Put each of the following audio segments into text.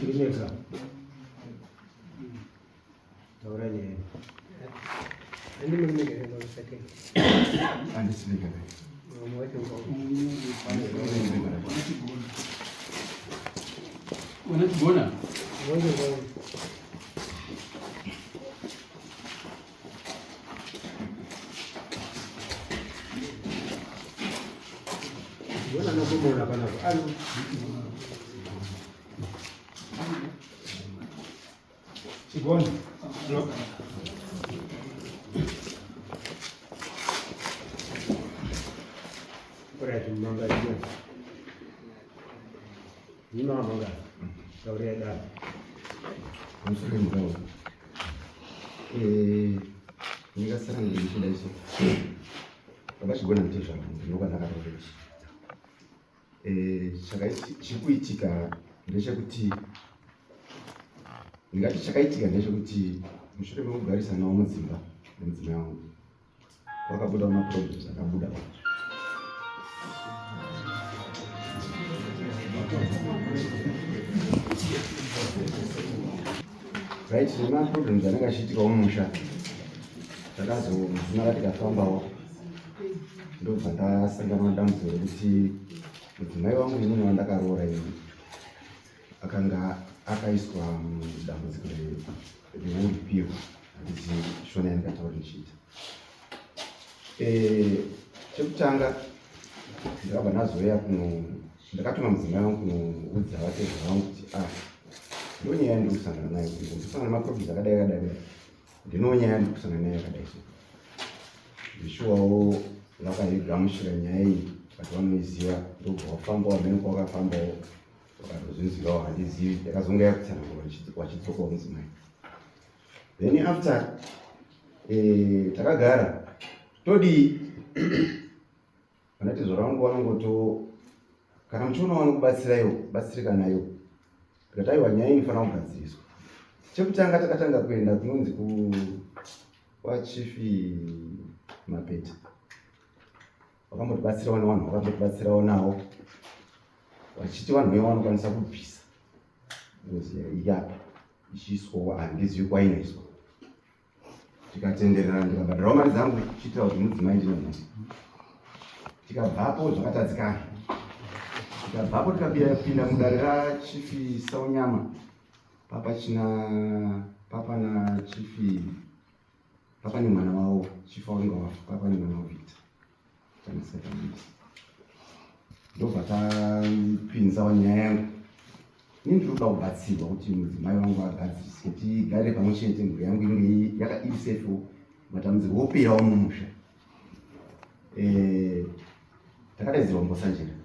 Ndineka. Taura nyaya. Andi muri mega here baba sake. Handisi ndega. Mama wacho ngo. Unachigona? Wacho ngo. Bona nokumona panapa. Alo. Chigona. Hello. Alright, manga chigona. Nyima manga. Taura dada. Pamusoro mugabo. Eh, ndingasara ndichida iso. Baba Chigona ndizvo ndinokanaka rovechi. Eh, chakaiti chikuitika ndechekuti ndingati chakaitika ndechekuti mushure mekugarisanawo mudzimba nemudzimai wangu kwakabuda maproblems akabuda right nemaproblems anenge achiitikawo mumusha takazomadzimara tikafambawo ndobva ndasangana nedambudziko rekuti mudzimai wangu inini wandakaroora ini akanga akaiswa mudambudziko reuripirwa handiti shona yandikataura ndichiita eh, chekutanga ndakabva ndazouya kuno ndakatuma mudzimai wangu kunoudza vatezvara vangu kuti ah ndonyaya yandiri kusangana nayo ndikusangana nemaproblems akadai akadai ndinonyaya yandiri kusangana nayo yakadai so ndishuwawo vakaigamuchira nyaya iyi but vanoiziva ndobva wafambawo hameno kwawakafambawo wakatozvinzwirawo handizivi yakazonge yakutsanangura wachidzokawo mudzimai then after eh, takagara todii vanati zvora vangu vanongoto kana muchiona vanokubatsiraiwo batsirika nayo tikati aiwa nyaya inofanira kugadziriswa chekutanga takatanga kuenda kunonzi kwachifi mapeta vakambotibatsirawo nevanhu vakambotibatsirawo navo vachiti vanhu vaya vanokwanisa kubvisa ngozi yapa ichiiswawo handizivi kwainoiswa tikatenderera ndikabhadharawo mari dzangu chiitira kuti mudzimai ndine mhosva tikabvapo zvakatadzikana tikabvapo tikapinda mudare rachifi saunyama papachina papana chifi papa nemwana wavo chifa wange wafa papa nemwana wavictor tanasatamisa ndobva tapinza nyaya yangu ini ndiri kuda kubatsirwa kuti mudzimai wangu agadzirisike tigare pamwe chete mhuri yangu inge yaka iri safe matambudziko operawo mumusha eh, takadaidzirwa mukosanjera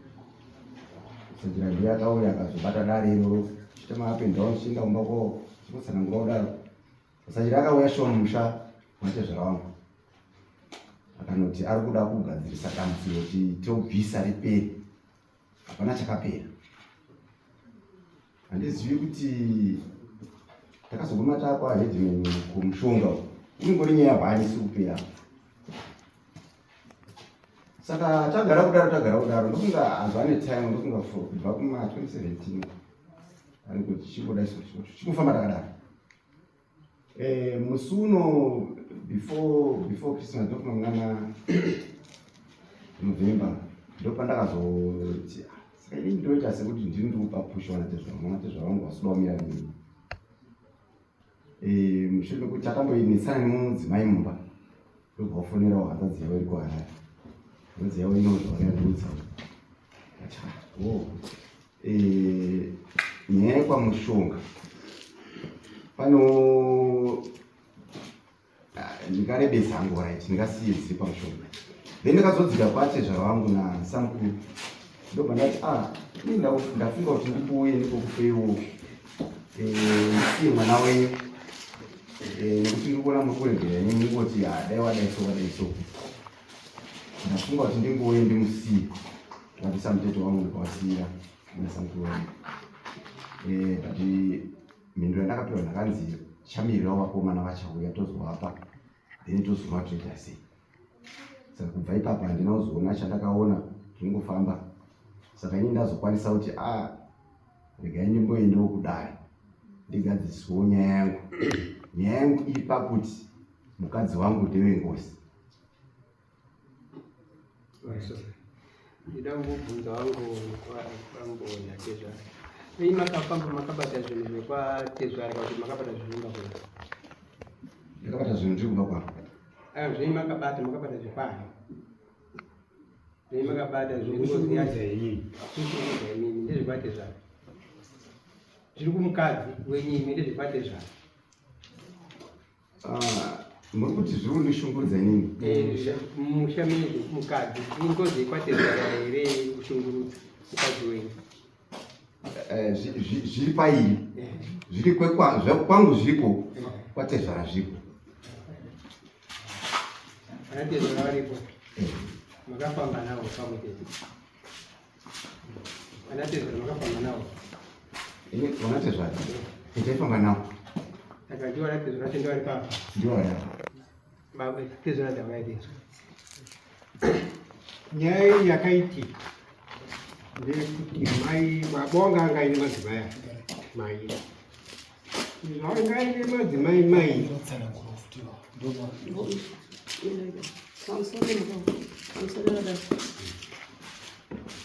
sanjera ndiye akauya akazobata dare iroro chiita maapendao chienda kumba kwavo chikotsanangura kudaro Sanjera akauya shuwa mumusha matezvara wangu akanoti ari kuda kugadzirisa dambudziko kuti tobvisa ripere hapana chakapera handizivi kuti takazoguma takwa headman kumushonga inongori nyaya hwani isi kupera saka tagara kudaro tagara kudaro ndofunga hanzu ane time ndofunga kubva kuma 2017 anenge tichingoda chingofamba takadaro eh, musi uno before before Christmas ndofunga mwana November ndopandakazoti ah, saka ini ndoita sekuti ndini ndikupa push wana tezvara mwana tezvara wangu wasuda kumira nini eh, mushure mekuti takamboinetsana nemudzimai mumba ndobva wafonerawo hanzvadzi yavo iri kuharare hanzvadzi yavo inozvavanyandiudza oh. Eh, nyaya yekwamushonga pano ah, ndingarebesa hangu right ndingasiye dziri pamushonga then ndakazodzika kwatezvara vangu nasamukuru ndobva ndati ah ini ndafunga kuti ndikuuye ndikokupeiwo eh, ndisiye mwana wenyu eh, nekuti ndiri kuona muri kuregera ini ndingoti ah dai wadai so wadai so ndafunga kuti ndingouye ndimusiye ndabvisa mutete wangu ndikawasiira nasamukuru wangu eh, but mhinduro yandakapiwa ndakanzi chamirirawo vakomana vachauya tozovapa then tozoona toita sei saka kubva ipapo handina kuzoona chandakaona zvingofamba saka ini ndazokwanisa kuti a ah, regai ndimboendawo kudare. ndigadziswewo nyaya yangu. Nyaya yangu iri pakuti mukadzi wangu ndewengozi. Ndida kukubvunza wangu kwambo natezvara. Nei makafamba makabata zvinhu zvekwatezvara kana kuti makabata zvinhu kumba kwenyu? Ndakabata zvinhu ndiri kumba kwangu. Aya zvenyu makabata makabata zvekwani? Zvenyu makabata zvengozi yacho. Kushungurudza imimi ndezvekwatezvara. Zviri kumukadzi wenyu imi ndezvekwatezvara. Ah, muri kuti zviri kundishungurudza inini eh, musha mine mukadzi ingozi yekwatezvara here kushungurudza mukadzi wenyu eh, zviri pairi eh. zviri kwangu zviriko kwatezvara zviriko anatezvara varipo makafamba navo pamwe chete Vanatezvara makafamba navo? Ini vanatezvara taifamba navo. Saka ndivo vanatezvara vacho ndivo vari papa? Ndivo vari apa. Baba tezvara dzavaidizwa. Nyaya iyi yakaitika ndeyekuti mai baba wanga anga aine madzimai mai zvanga aine madzimai mai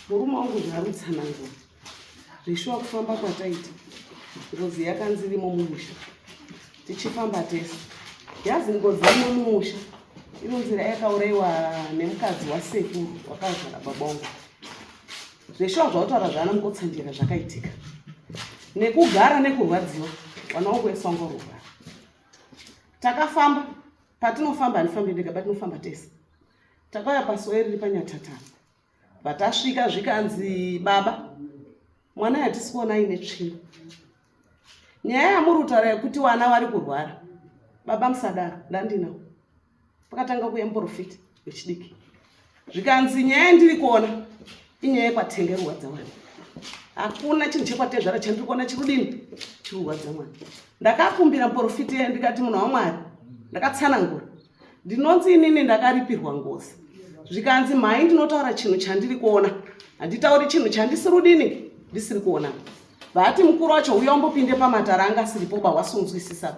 Murume wangu zvaari kutsanangura zveshuwa kufamba kwataita ngozi yakanzi irimo mumusha tichifamba tese yazi ngozi irimo mumusha inonzi yakaurayiwa nemukadzi wasekuru wakazvara baba wangu zveshuwa zvautaura zvaana mukotsanjera zvakaitika nekugara nekurwadziwa wana wangu wese wanga urwara takafamba patinofamba handifambi ndega patinofamba tese takauya pasowe riri panyatatana patasvika zvikanzi baba mwana yatisi kuona aine tsvina nyaya yamuri kutaura yekuti wana vari kurwara baba musadaro ndandinawo pakatanga kuuya muprofita wechidiki zvikanzi nyaya yandiri kuona inyaya yekwatengerwa dzamwana hakuna chinhu chekwatezvara chandiri kuona chirudini chirurwadza mwana ndakakumbira muprofita iye ndikati munhu wamwari ndakatsanangura ndinonzi inini ndakaripirwa ngozi zvikanzi mhai ndinotaura chinhu chandiri kuona handitauri chinhu chandisirudini ndisiri kuona vati mukuru wacho uya umbopinde pamatara anga asiripo ba wasunzwisisa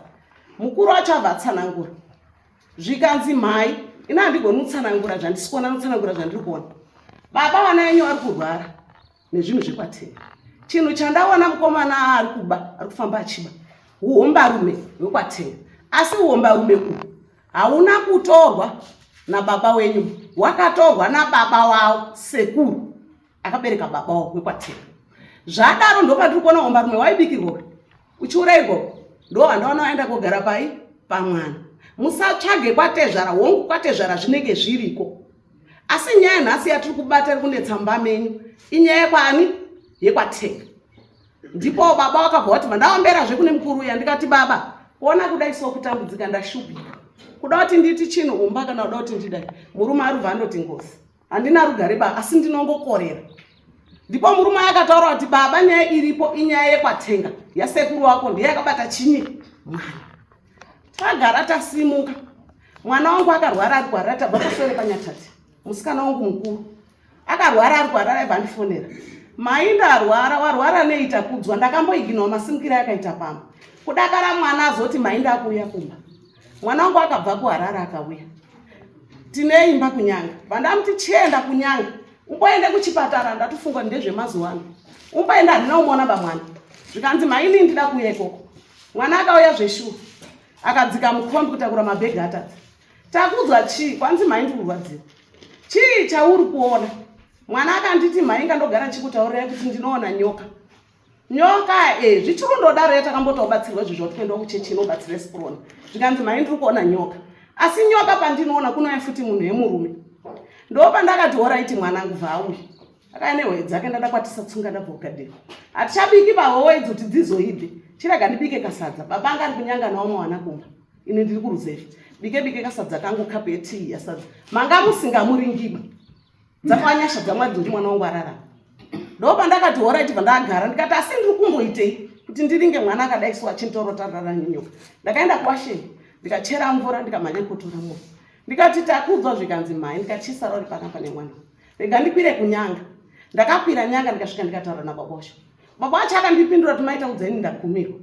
mukuru wacho abva atsanangura zvikanzi mhai ini handigoni kutsanangura zvandisi kuona notsanangura zvandiri kuona baba vana yenyu vari kurwara nezvinhu zvekwatera chinhu chandaona mukomana ari kuba ari kufamba achiba uhombarume hwekwatera asi uhombarume uhu hauna kutorwa nababa wenyu wakatorwa nababa wavo sekuru akabereka baba wavo wekwatera zvadaro ndopandiri kuona hombarume waibikirwa uchiurairwa ndo vandaona vaenda kogara pai pamwana musatsvage kwatezvara hongu kwatezvara zvinenge zviriko asi nyaya nhasi yatiri kubata iri kunetsa mumba menyu inyaya yekwaani yekwatenga ndipo baba wakabva wati vandaomberazve kune mukuru uya ndikati baba kuona kudai so kutambudzika ndashupika kuda kuti nditi chinhu umba kana kuda kuti ndidai murume arubva andoti ngozi handina rugare ba asi ndinongokorera ndipo murume akataura kuti baba nyaya iripo inyaya yekwatenga yasekuru wako ndiye yakabata chinyi mwana tagara tasimuka mwana wangu akarwara ari kuharare tabva pasore panyatati musikana wangu mukuru akarwara ari kuharare aibva andifonera mai ndarwara warwara nei takudzwa ndakamboiginowa masimukiro akaita pamba kudakara mwana azoti mai ndakuuya kumba mwana wangu akabva kuharare akauya tine imba kunyanga vandamuti chienda kunyanga umboende kuchipatara ndatofunga ndezvemazuva ano umboenda handina kumuona bamwana zvikanzi maini ndida kuuya ikoko mwana akauya zveshuwa akadzika mukombi kutakura mabhegi atadza takudzwa chii kwanzi mhai ndikurwadziwa chii chauri kuona mwana akanditi mhai ngandogara ndichikutaurirai kuti ndinoona nyoka nyoka e zvichirundodaro yatakambotaobatsirwa izvo zvoti kuendawo kuchechi inobatsira sikurona zvikanzi mhai ndiri kuona nyoka asi nyoka pandinoona kunouya futi munhu yemurume ndopandakati horaiti mwanangu bvaauya akaya nehwe dzake ndadakwatisa tsunga ndabva kugadheni hatichabiki pahowe idzo kuti dzizoibve chirega ndibike kasadza baba anga ari kunyanga nawo mawana kumba ini ndiri kuruzevha bike bike kasadza kangu kapu yetii yasadza manga musingamuringiba dzakava nyasha dzamwari dzekuti mwana wangu ararama ndopandakati horaiti bva ndagara ndikati asi ndiri kumboitei kuti ndiringe mwana akadai so achinditorota nenyoka ndakaenda kuwasheni ndikachera mvura ndikamhanya kotora mvura ndikati takudzwa zvikanzi mhai ndikachisa rori panapa nemwana rega ndikwire kunyanga ndakakwira nyanga ndikasvika ndikataura nababa wacho baba wacho akandipindura kuti maita kudza ini ndagumirwa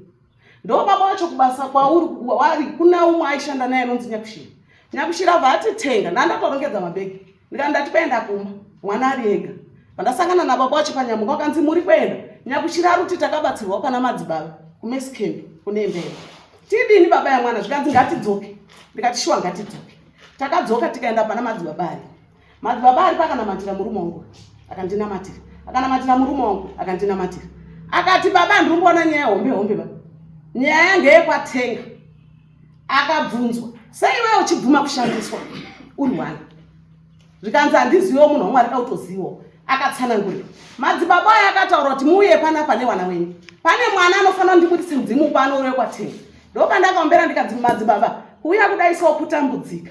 Ndo baba wacho kubasa kwauri wari kuna umwe aishanda naye anonzi Nyakushira. Nyakushira abva ati tenga, ndandatorongedza mabhegi. Ndikati ndati kuenda kumba, mwana ari ega. Pandasangana nababa wacho panyamuka wakanzi muri kuenda. Nyakushira ari kuti takabatsirwa pana madzibaba kuMesi Camp kune mberi. Tidini baba yamwana zvikanzi ngatidzoke. Ndikati shuwa ngatidzoke. Takadzoka tikaenda pana madzibaba ari. Madzibaba ari pakanamatira murume wangu akandinamatira. Akanamatira murume wangu akandinamatira. Akati baba ndiri kuona nyaya hombe hombe baba. Nyaya ngeyekwatenga. Akabvunzwa sei iwewe uchibvuma kushandiswa uri one. Zvikanzi handiziviwo munhu waMwari kautoziviwo. Akatsanangurira. Madzibaba aya akataura kuti muuye panapa newana wenyu. Pane mwana anofanira ndibudise mudzimu pano uri wekwatenga. Ndopandakaombera ndikanzi madzibaba kuuya kudai so kutambudzika.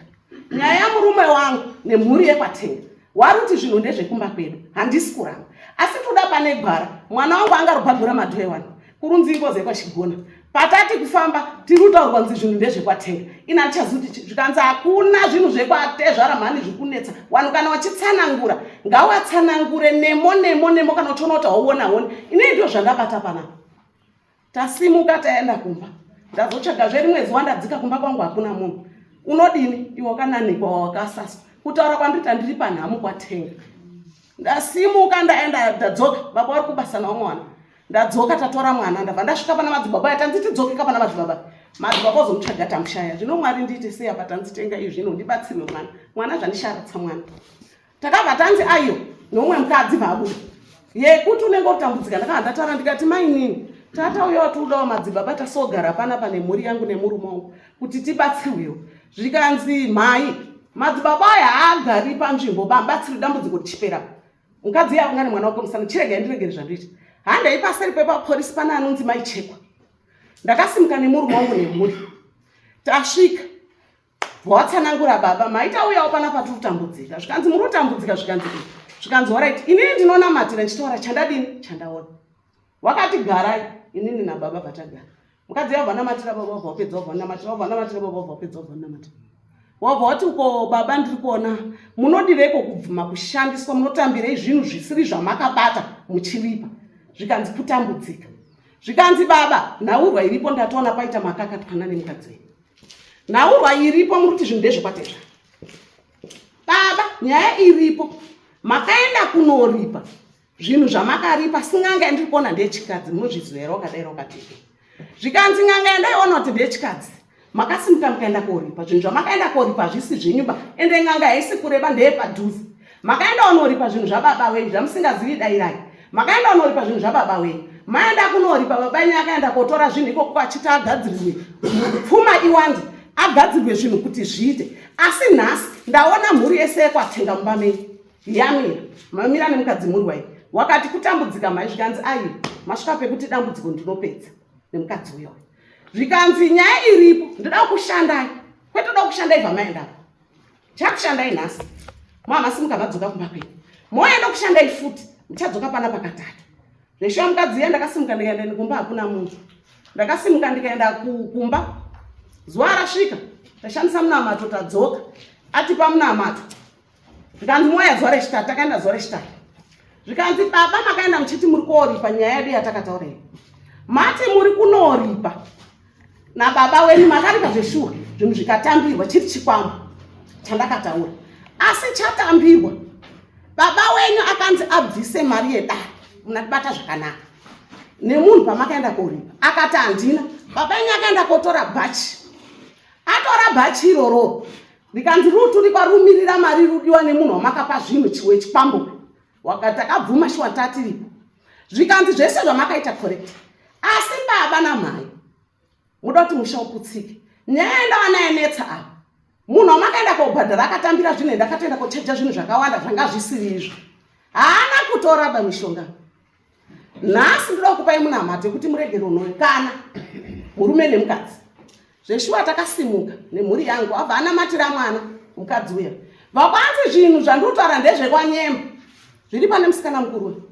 Nyaya yamurume wangu nemhuri yekwatenga wari kuti zvinhu ndezvekumba kwedu handisi kuramba asi toda pane gwara mwana wangu angarobhagura madhoe wani kurunzi ingozi yekwachigona patati kufamba tiri kutaurwa kunzi zvinhu ndezvekwatenga ini handichazivi kuti zvikanzi hakuna zvinhu zvekwatezvara mhani zviri kunetsa wanhu kana wachitsanangura ngawatsanangure nemo nemo nemo kana uchiona kuti hauona honi inei ndizvo zvandabata panapa Tasimuka taenda kumba. Ndazotsvaga zve rimwe zuva ndadzika kumba kwangu hakuna munhu. Unodini iwe wakananikwa wakasaswa. Kutaura kwandiri ndiri panhamo kwatenga. Ndasimuka ndaenda ndadzoka baba vari kubasa nawo mwana. Ndadzoka tatora mwana ndabva ndasvika pana madzibaba aya tanzi tidzoke ka pana madzibaba. Madzibaba ozomutsvaga tamushaya. Zvino Mwari ndiite sei apa tanzi tenga izvi zvino ndibatsirwe mwana. Mwana zvandisharatsa mwana. Takabva tanzi ayo nomwe mukadzi bvabuda yekuti unenge utambudzika. Ndakabva ndataura ndikati mainini tata uyo watiudawo madzibaba tasogara panapa nemhuri yangu nemurume wangu kuti tibatsirwewo. Zvikanzi mhai madzibaba aya haagari panzvimbo babatsiri dambudziko richipera. Mukadzi iye akungane mwana wake musana chiregai ndiregere zvandoita. Handei paseri pepaporisi pane anonzi maichekwa. Ndakasimuka nemurume wangu nemhuri tasvika Watsanangura baba maita uyawo pana patiri kutambudzika zvikanzi muri kutambudzika zvikanzi zvikanzi horait inini ndinonamatira ndichitaura chandadini chandaona wakati garai inini nababa vatagara mukadzi yabva namatira baba wabva wapedza wabva namatira wabva namatira baba wabva wapedza wabva namatira wabva wati uko baba ndiri kuona munodireiko kubvuma kushandiswa munotambirei zvinhu zvisiri zvamakabata muchiripa zvikanzi kutambudzika zvikanzi baba nhaurwa iripo ndatoona paita makakatwana nemukadzi wenyu Nhaurwa iripo muri kuti zvinhu ndezvekwatezva. Baba, nyaya iripo. Makaenda kunoripa zvinhu zvamakaripa sin'anga yandiri kuona ndeyechikadzi munozviziva here wakadai wakatete. Zvikanzi n'anga yandaiona kuti ndeyechikadzi. Makasimuka mukaenda koripa zvinhu zvamakaenda koripa hazvisi zvenyu ba ende n'anga haisi kureba ndeyepadhuze. Makaenda unoripa zvinhu zvababa wenyu zvamusingazivi dairai. Makaenda unoripa zvinhu zvababa wenyu. Maenda kunoripa baba yenyu akaenda kotora zvinhu ikoko achiti agadzirirwe pfuma iwande agadzirwe zvinhu kuti zviite. Asi nhasi ndaona mhuri yese yekwatenga mumba menyu yamira mamira nemukadzi mhuri wai wakati kutambudzika mhai zvikanzi ayi masvika pekuti dambudziko ndinopedza nemukadzi uyoyo zvikanzi nyaya iripo ndoda kushandai kwete ndoda kushandai bvamaendapo Chakushandai nhasi. Mama simuka vadzoka kumba kwenyu. Moenda kushandai futi. Muchadzoka pana pakatatu. Zveshuwa mukadzi iya ndakasimuka ndikaenda kumba hakuna munhu. Ndakasimuka ndikaenda kumba. Zuva rasvika. Tashandisa munamato tadzoka. Atipa munamato. Zvikanzi moya zuva rechitatu. Takaenda zuva rechitatu. Zvikanzi baba makaenda muchiti muri kooripa nyaya yedu yatakataura iyi. Mati muri kunoripa. nababa wenyu makaripa zveshuwa zvinhu zvikatambirwa chiri chikwambo chandakataura asi chatambirwa baba wenyu akanzi abvise mari yedare munatibata zvakanaka nemunhu pamakaenda koripa akati handina baba wenyu akaenda kotora bhachi atora bhachi iroro rikanzi ruturikwa rumirira mari rudiwa nemunhu wamakapa zvinhu chiwe chikwambo wakati akabvuma shuwa tatiripo zvikanzi zvese zvamakaita correct asi baba namhai muda kuti musha uputsike nyaya yandawana yanetsa apa munhu wamakaenda kobhadhara akatambira zvinhu ende akatoenda kochaja zvinhu zvakawanda zvanga zvisiri izvo haana kutora ba mishonga nhasi ndoda kukupai munamato yekuti muregere unoyo kana murume nemukadzi Zveshuwa takasimuka nemhuri yangu abva anamatira mwana mukadzi uya. Vakwanzi zvinhu zvandikutaura ndezvekwanyemba zviri pane musikana mukuru uyu.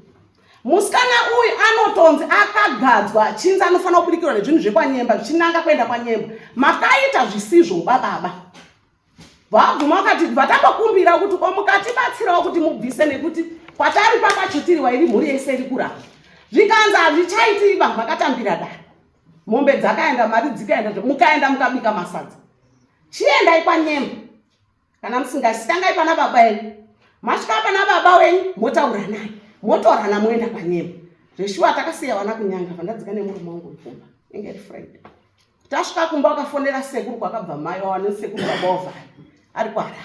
Musikana uyu anotonzi akagadzwa achinzi anofanira kubudikirwa nezvinhu zvekwanyemba zvichinanga kuenda kwanyemba. Makaita zvisizvo bababa. Vabvuma vakati vatambokumbira kuti ko mukatibatsirawo kuti mubvise nekuti kwatari pakachutiriwa iri mhuri yese iri kuramba. Zvikanzi hazvichaiti vanhu vakatambira dare. Mombe dzakaenda, mari dzikaenda, mukaenda mukabika masadza. Chiendai kwanyemba. Kana musingasi tangai pana baba enyu. Masvika pana baba wenyu motaura naye. Motorana moenda kwanyemba. Zveshuwa takasiya vana kunyanga vandadzika nemurume wangu kumba. Inge iri Friday. Tasvika kumba wakafonera sekuru kwakabva mai wawane sekuru baba wavhari ari kuHarare.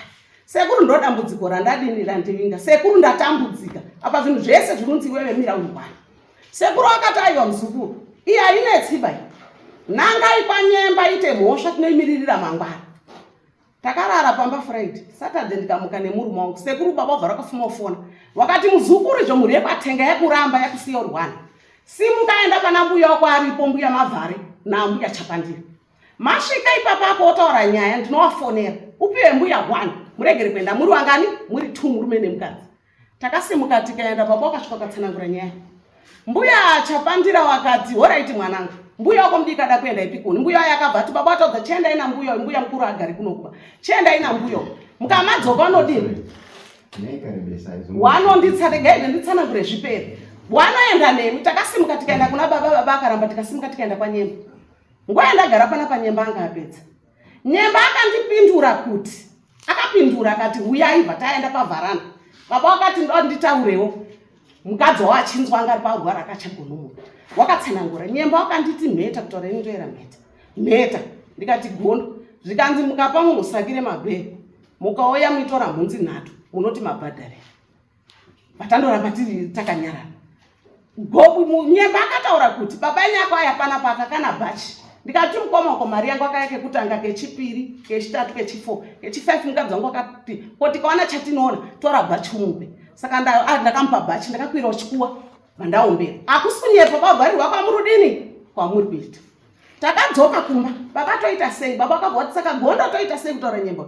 Sekuru ndo dambudziko randadini randivinga. Sekuru ndatambudzika. Apa zvinhu zvese zvinonzi iwewe mira urware. Sekuru akati aiwa muzukuru, iyi hainetsi bai. Nangai kwanyemba ite mhosva tinoimiririra mangwana. Takarara pamba Friday, Saturday ndikamuka nemurume wangu. Sekuru baba vabva rakafuma kufona. Wakati muzukuru izvo mhuri yekwatenga yakuramba yakusiya uri one. Simuka enda pana mbuya wako aripo mbuya Mavhare nambuya Chapandira. Masvika ipapa apo otaura nyaya ndinowafonera. Upiwe mbuya one muregere kuenda muri wangani muri two murume nemukadzi. Takasimuka tikaenda baba wakasvika wakatsanangura nyaya. Mbuya Chapandira wakati horaiti mwanangu. Mbuya wako mudiki ada kuenda ipi kuni? Mbuya yakabva ati baba wataudza chiendai nambuya mbuya mukuru agari kunokuba. Chiendai nambuya. Mukamadzoka unodini? Wanonditsa regai nditsanangure zvipere. Wanoenda nemi takasimuka tikaenda kuna baba baba akaramba tikasimuka tikaenda kwanyemba. Nguva yandagara pana panyemba anga apedza. Nyemba akandipindura kuti akapindura akati huyai bva taenda pavharanda. Baba wakati nditaurewo. Mukadzi wavo achinzwa anga ari parwara akachagonomuka. Wakatsanangura. Nyemba wakanditi mheta kutaura ini ndoera mheta. Mheta. Ndikati gondo. Zvikanzi mukapa munhu sakire mabhee. Mukauya muitora mhunzi nhatu munoti mabhadharira. Vatandoramba tiri takanyarara. Gobu Nyemba akataura kuti baba nyako aya panapa akakana bhachi. Ndikati mukoma uko mari yangu akaya kekutanga kechipiri kechitatu kechi4 kechi5 mukadzi wangu akati ko tikawana chatinoona tora bhachi umupe. Saka ndakamupa bhachi ndakakwira chikuwa vandaombera. Hakusi kunyepa kwavharirwa kwamurudini kwamuri kuita. Takadzoka kumba baba toita sei baba akabva vati saka gondo toita sei kutaura Nyemba.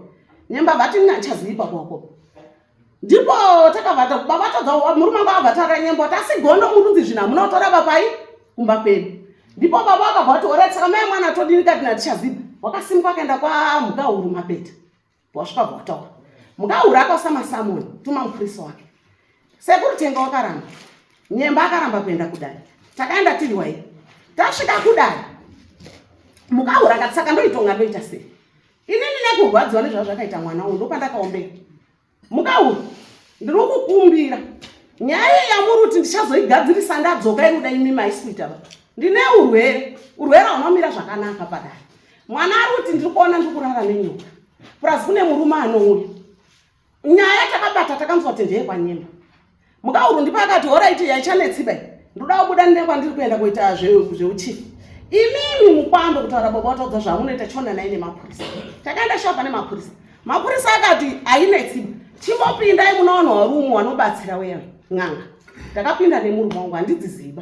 Nyemba vati nachazivi baba wako. Ndipo takavata baba tadza murume wangu akabva taura Nyemba kuti asi gondo murunzi zvino hamuna kutora babai kumba kwedu. Ndipo baba akabva vati ora saka mai mwana todini kati natichaziva. Wakasimuka akaenda kwaMhukahuru Mapeta. Wasvika bva wataura. Mhukahuru akausa masamoni tuma mupurisa wake. Sekuru Tenga wakaramba. Nyemba akaramba kuenda kudare. Takaenda tiri wai. Tasvika kudare. Mhukahuru akati saka ndoitonga ndoita sei? Inini nekurwadziwa nezvazvo zvakaita mwana uyu ndopandakaombera. Mhukahuru ndiri kukumbira nyaya iyi yamuri kuti ndichazoigadzirisa ndadzoka inoda imi maisi kuita ba. Ndine urwere, urwere hunomira zvakanaka padare. Mwana ari kuti ndiri kuona ndiri kurara nenyoka. Purazi kune murume anouya. Nyaya takabata takanzwa kuti ndeye kwanyemba. Mhukahuru ndipo akati horaiti yaichanetsi bai. Ndoda kubuda ndine kwandiri kuenda kuita zveuchifu. Imimi mukwambo kutaura baba wataudza zvamunoita chiona naye nemapurisa. Takaenda shapa nemapurisa. Mapurisa akati hainetsi. Chimbopindai munoona warume wanobatsira wewe n'anga. Takapinda nemurume wangu handidziziva.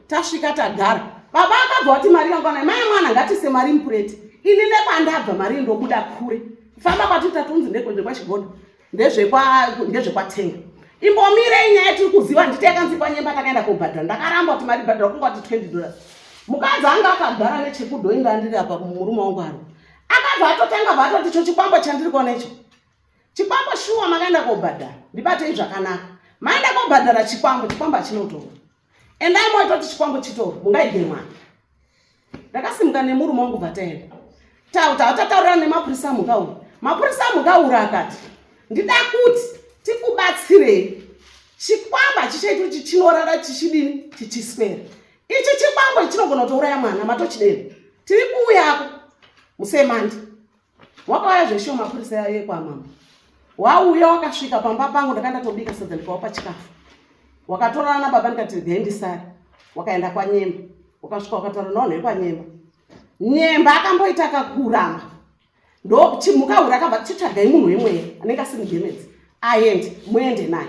Tasvika tagara. Baba akabva wati mari yangu ana mai mwana ngatise mari mupureti. Ini nekwandabva mari ndobuda kure. Famba kwatiri tatunzi ndekwenze kwachigondo. Ndezvekwatenga. Imbomirei nyaya tiri kuziva nditi yakanzi kwanyemba takaenda kobhadhara. Ndakaramba kuti mari bhadhara kunga kuti $20. Mukadzi anga akagara nechekudoinda ndiri apa murume wangu ari. Akabva atotanga bva atoti icho chikwambo chandiri kuona icho. Chikwambo shuwa makaenda kobhadhara. Ndibatei zvakanaka. Maenda kobhadhara chikwambo, chikwambo hachina kutorwa. Endai moita kuti chikwambo chitorwe, mungaige mwana. Ndakasimuka nemurume wangu bva taenda. Tataurira nemapurisa Mhukahuru. Mapurisa Mhukahuru akati, ndida kuti tikubatsirei. Chikwambo hachichaiti kuti chinorara chichidini chichiswera. Ichi chikwambo chinogona kutouraya mwana matochideni. Tiri kuuyako musemandi. Wakauya zveshuwa mapurisa ekwamambo. Wauya wakasvika pamba pangu ndakanda tobika sadza ndikawapa chikafu. Wakatorana nababa ndikati regai ndisare. Wakaenda kwaNyemba. Wakasvika wakataura navanhu vekwaNyemba. Nyemba akamboita kakuramba. Ndochimhukahuru akabva chitsvagai munhu wemweya anenge asiri mugemedzi. Aende muende naye.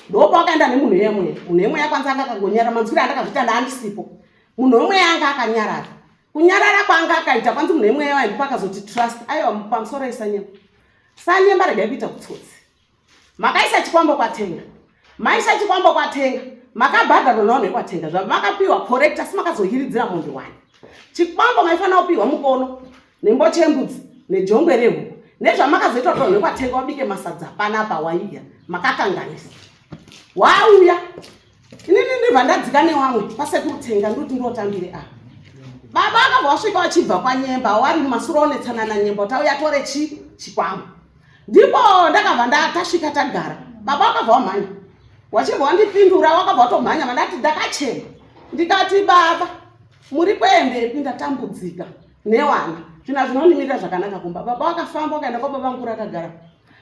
Ndopawakaenda nemunhu wemweya. Munhu wemweya kwanza anga akangonyarara manzwiro andakazviita ndaandisipo. Munhu wemweya anga akanyarara. Kunyarara kwaanga akaita kwanzi munhu wemweya waye ndipo akazoti trust. Aiwa pamusoro isanyemba. Sanyemba regai kuita kutsotsi. Makaisa chikwambo kwatenga. Maisa chikwambo kwatenga. Makabhadharwa navanhu vekwatenga. Zvamakapiwa correct asi makazohiridzira mombe wani. Chikwambo maifanira kupiwa mukono nemboche yembudzi nejongwe rehuku. Nezvamakazoita kuti vanhu vekwatenga vabike masadza panapa waiya. Makakanganisa. Wauya. Inini ndibva ndadzika newamwe pasekuru Tenga ndoti ndotambire apa. Baba akabva wasvika wachibva kwanyemba wari mumasure onetsana nanyemba kuti auya atore chi chikwambo. Ndipo ndakabva ndatasvika tagara. Baba wakabva wamhanya. Wachibva wandipindura wakabva watomhanya mandati ndakachema. Ndikati baba muri kuendepi ndatambudzika newana. Zvinhu hazvinondimirira zvakanaka kumba. Baba wakafamba wakaenda kwababa vangu rakagara.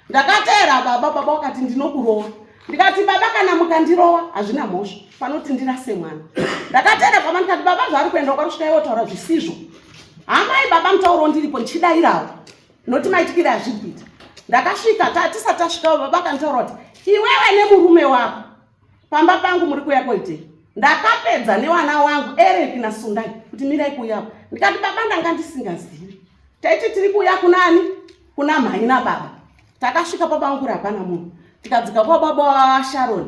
Ndakateera baba, baba wakati ndinokurowa. Ndikati baba kana mukandirowa hazvina mhosva panoti ndirase mwana. Ndakateera baba ndikati baba zvaari kuenda kwakusvika iwo taura zvisizvo. Hamai baba mutauro ndiripo ndichidairawo. Noti maitikire hazviri kuita. Ndakasvika tisati tasvika baba akanditaura kuti iwewe nemurume wako pamba pangu muri kuuya koitei? Ndakapedza newana wangu Eric naSundai kuti mirai kuuyapo. Ndikati baba ndanga ndisingazivi. Taiti tiri kuuya kunani? Kuna mhai nababa. Takasvika pabangura hapana munhu. Tikadzika kwababa waSharon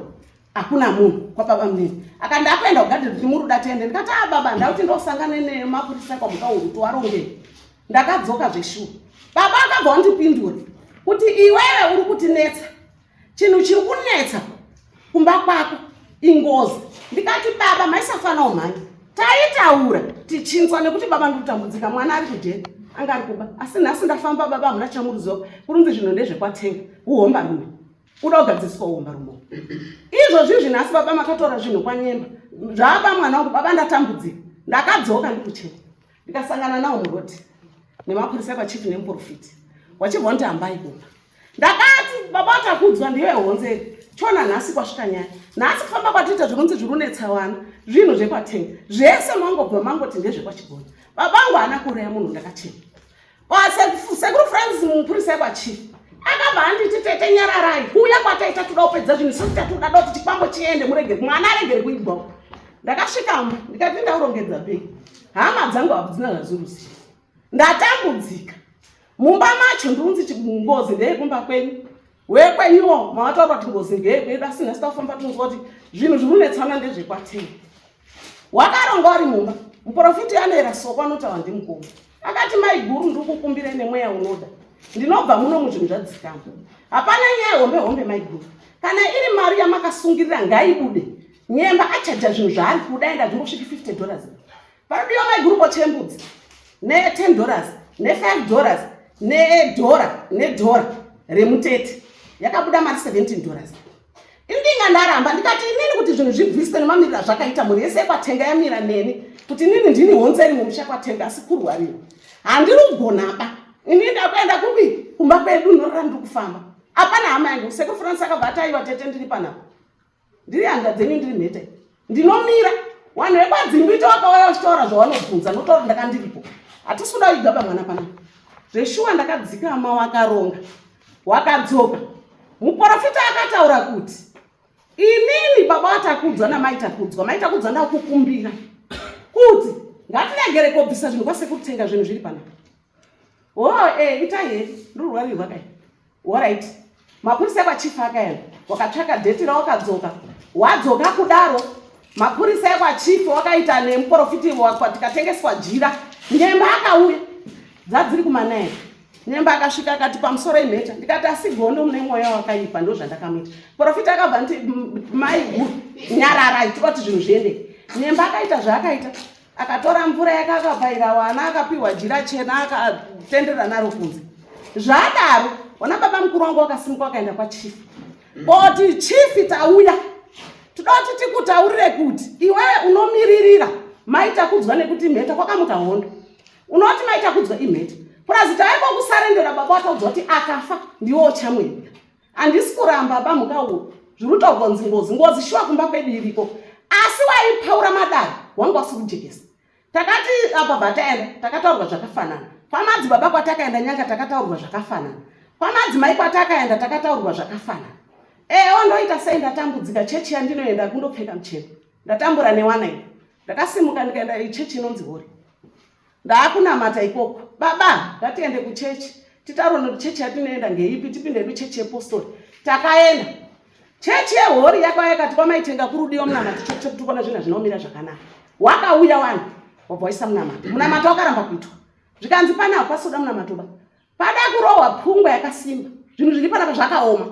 hakuna munhu kwababa munini. Akandi akuenda kugadheni kuti muruda tiende. Ndikati ah baba ndakuti ndosangane nemapurisa kwaMukauru tiwarongei. Ndakadzoka zveshuwa. Baba akabva wandipindura kuti iwewe uri kutinetsa. Chinhu chiri kunetsa kumba kwako ingozi. Ndikati baba maisafana umhanya. Taitaura tichinzwa nekuti baba ndikutambudzika mwana ari kujeri anga ari kuba asi nhasi ndafamba baba hamuna chamuruziva kurunzi zvinhu ndezvekwatenga uhombarume uda kugadziriswa uhombarume izvozvi izvi nhasi baba makatora zvinhu kwanyemba zvaba mwana wangu baba ndatambudzika ndakadzoka ndikuchema ndikasangana nawo murodi nemapurisa kwachief nemuprofiti wachibva wanditi hambai kumba Ndakati baba takudzwa ndiwe honzeri. Chona nhasi kwasvika nyaya. Nhasi kufamba kwatiita zvinonzi zviri unetsa wana zvinhu zvekwatenga. Zvese mangobva mangoti ndezvekwachigona. Baba vangu haana kuuraya munhu ndakachema. Sekuru Francis mupurisa ekwachief akabva anditi tete nyararai kuuya kwataita toda kupedza zvinhu isu tatoda da kuti chikwambo chiende muregere mwana aregere kuigwawo. Ndakasvika mba ndikati ndaurongedza bhegi. Hama dzangu hadzina zvaziruziva. Ndatambudzika. Mumba macho ndunzi ngozi ndeyekumba kwenyu. Wekwenyuwo mawataura kuti ngozi ndeyekwedu asi nhasi tafamba tinzwa kuti zvinhu zviri kunetsana ndezvekwatei. Wakaronga wari mumba. Muprofiti anoera soko anotaura ndimukoma. Akati mai guru ndiri kukumbira nemweya unoda. Ndinobva muno muzvinhu zvadzikama. Hapana nyaya hombe hombe mai guru. Kana iri mari yamakasungirira ngaibude. Nyemba achaja zvinhu zvaari kuda enda zvingosviki 50 dollars. Panodiwa maiguru kochembudzi ne 10 dollars ne 5 dollars nedhora nedhora remutete yakabuda mari 17 dollars. Indinga ndaramba ndikati inini kuti zvinhu zvibviswe nemamiriro azvakaita mhuri yese yekwatenga yamira neni kuti inini ndini honzeri mumusha kwatenga asi kurwariwa handiri kugonaba ini ndakuenda kupi kumba kwedu norora ndiri kufamba apana hama yangu sekuru francis akabva ataiwa tete ndiri panapa ndiri hanga dzenyu ndiri mhete ndinomira vanhu vekwadzimbito vakauya vachitaura zvavanobvunza notaura ndakandiripo hatisi kuda kuigaba mwana pana zveshuwa ndakadzikama wakaronga wakadzoka muprofita akataura kuti inini baba vatakudzwa namai takudzwa mai takudzwa ndakukumbira kuti ngatiregere kobvisa zvinhu kwasekutenga zvinhu zviri panapa o oh, eh, itai here ndiri kai Horait. Mapurisa ekwachief akaenda wakatsvaka dheti rawakadzoka wadzoka kudaro mapurisa ekwachief wakaita nemuprofiti tikatengeswa jira nyemba akauya dzadziri kumanaya nyemba akasvika akati pamusoro imheta ndikati asi gondo mune mwoyo wakaipa ndo zvandakamuita profita akabva nditi mai nyararai tikuti zvinhu zviende nyemba akaita zvaakaita Akatora mvura yake akapaira wana akapiwa jira chena akatendera naro kunze. Zvadaro, wana baba mukuru wangu wakasimuka wakaenda kwachief. Koti chief tauya. Toda kuti tikutaurire kuti iwewe unomiririra mai Takudzwa nekuti mheta kwakamuka hondo. Unoti mai Takudzwa imheta. Purazi taiva kusarendera baba wataudzwa kuti akafa ndiwo uchamwenda. Handisi kuramba ba mhuka uyu zviri kutaurwa kunzi ngozi ngozi shuwa kumba kwedu iriko asi waipaura madare wanga wasiri kujekesa takati apa bva taenda takataurwa zvakafanana kwamadzibaba kwatakaenda nyanga takataurwa zvakafanana kwamadzimai kwatakaenda takataurwa zvakafanana ewo ndoita sei ndatambudzika chechi yandinoenda kundopfeka mucheno ndatambura newana ini ndakasimuka ndikaenda chechi inonzi hori Ndaakunamata ikoko. Baba, ngatiende kuchechi. Titaure nokuti chechi yatinoenda ngeipi, tipinde hedu chechi yepostori. Takaenda. Chechi yehori yakauya yakati kwamaitenga kurudiwa munamato chete chekuti kuona zvinhu zvinomira zvakanaka. Wakauya wani, wabva waisa munamato. Munamato wakaramba kuitwa. Zvikanzi pana hapasi kuda munamato ba. Pada kurohwa pfungwa yakasimba. Zvinhu zviri panapa zvakaoma.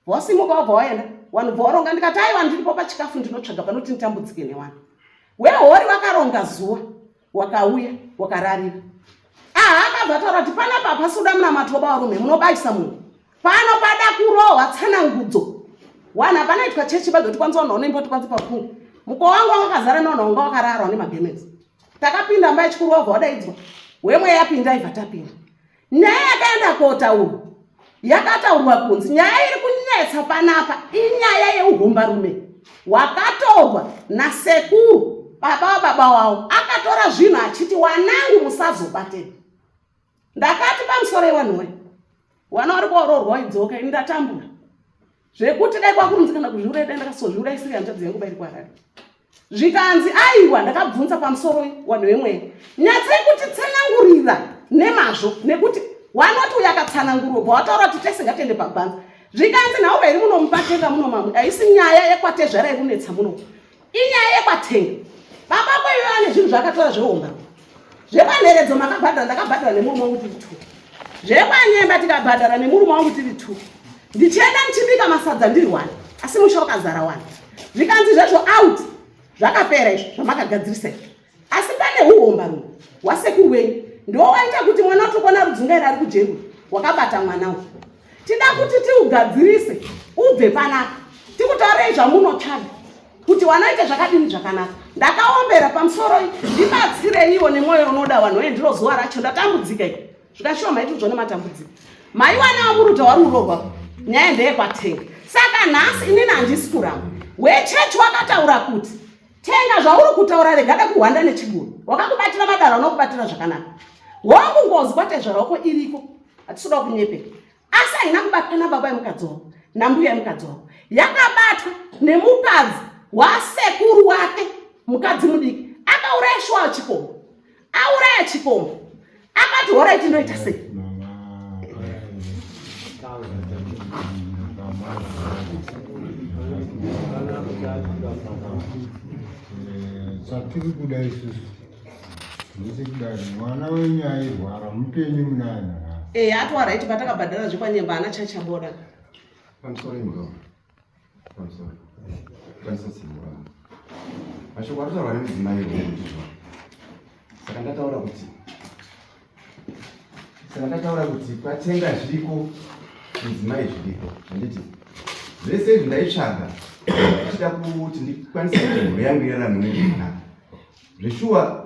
Wasimuka wabva waenda wanhu bva waronga ndikati aiwa ndiripo pachikafu ndinotsvaga panoti nditambudzike newanhu wehori vakaronga zuva. Wakauya wakararira. Aha, akabva ataura kuti panapa hapasi kuda munamato waba varume, munobaisa munhu. Pano pada kurohwa tsanangudzo. Wana panoitwa chechi badzo tikwanisa vanhu vanoimba tikwanisa papungu. Mukowa wangu wanga wakazara nevanhu vanga wakararwa nemagemenzi. Takapinda mba yechikuru wabva wadaidzwa. Wemwe yapinda ibva tapinda. Nyaya yakaenda kotaurwa yakataurwa kunzi nyaya iri kunetsa panapa inyaya yeuhombarume hwakatorwa nasekuru baba wababa wavo akatora zvinhu achiti wanangu musazobatei. Ndakati pamusoro yewanhu wana vari kuororwa idzoka ini ndatambura zvekuti dai kwakurunzi kana kuzviuraya dai ndakasozviuraya isiri hanzvadzi yangu bairi kuharare. Zvikanzi aiwa, ndakabvunza pamusoro wanhu vemweya, nyatsai kutitsanangurira nemazvo nekuti wanoti uyo akatsanangurwa bva wataura kuti tese ngatiende pagwanza. Zvikanzi nhaurwa iri muno mupatenga muno mamwe haisi nyaya yekwatezvara iri kunetsa muno, inyaya yekwatenga. Baba kweyo ane zvinhu zvaakatora zvehomba zvekwanheredzo makabhadhara, ndakabhadhara nemurume wangu tiri two, zvekwanyemba tikabhadhara nemurume wangu tiri two, ndichienda ndichibika masadza ndiri one, asi musha wakazara one. Zvikanzi zvezvo out zvakapera izvo zvamakagadzirisa izvo, asi pane uhombarume hwasekuru wenyu ndo waita kuti mwana watukwana rudzungaira ari kujeru wakabata mwana uyu. Tida kuti tiugadzirise ubve panapa, tikutaurei zvamunotsvaga kuti wanoita zvakadini zvakanaka. Ndakaombera pamusoro, ndibatsireiwo nemwoyo unoda vanhu oye, ndiro zuva racho ndatambudzika iko zvikashuwa maitiudzwa nematambudziko maiwana wamuruta wari urorwa nyaya ndeyekwatenga. Saka nhasi inini handisi kuramba wechechi wakataura kuti tenga zvauri kutaura regada kuhwanda nechiguru wakakubatira madaro anokubatira zvakanaka. Hongu ngozi kwatezvara wako iriko, hatisi kuda kunyepera, asi haina kubatwa nababa yemukadzi wako nambuya yemukadzi wako, yakabatwa nemukadzi wasekuru wake, mukadzi mudiki akauraya shuwa chikomba, auraya chikomba akati horaiti ndoita sei. Chatiri kuda isusu ndechekudai, mwana wenyu airwara mupenyu munaye nhasi? E, atwa right patakabhadhara zvekwanyemba ana chachaboda. Pamusoro imbwa, pamusoro kwanisa tsimura mashoko ari kutaurwa nemudzimai ndizvo. Saka ndataura kuti kwatenga zviriko, mudzimai zviriko, handiti? Zvese izvi ndaitsvaga ndichida kuti ndikwanise kuti mhuri yangu irarame mune zvakanaka. Zveshuwa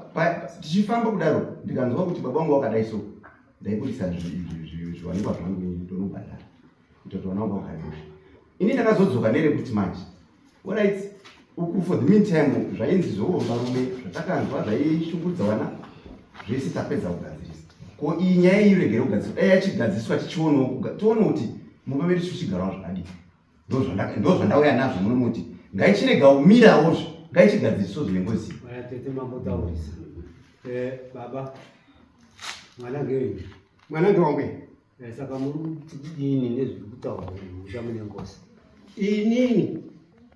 tichifamba kudaro ndikanzwa kuti baba vangu wakadai, so ndaibudisa zviwanikwa zvangu ndonobhadhara kuita kuti vana vangu vagare mushe. Ini ndakazodzoka nerekuti manje alright, uku for the meantime zvainzi zvoombarume zvatakanzwa zvaishungurudza vana zvese tapedza kugadzirisa. Ko iyi nyaya iyi iregere kugadziswa, dai yachigadziriswa tichionawo tione kuti mumba medu tichigarawo zvakadii. Ndo zvandauya nazvo muno muti ngaichirega kumirawozve, ngaichigadziriswa zvengozi. Vaya tete mambotaurisa. Baba, mwana ngewenyu? Mwana ngewangu. Saka muri kuti kudini nezviri kutaurwa mumusha mune ngozi? Inini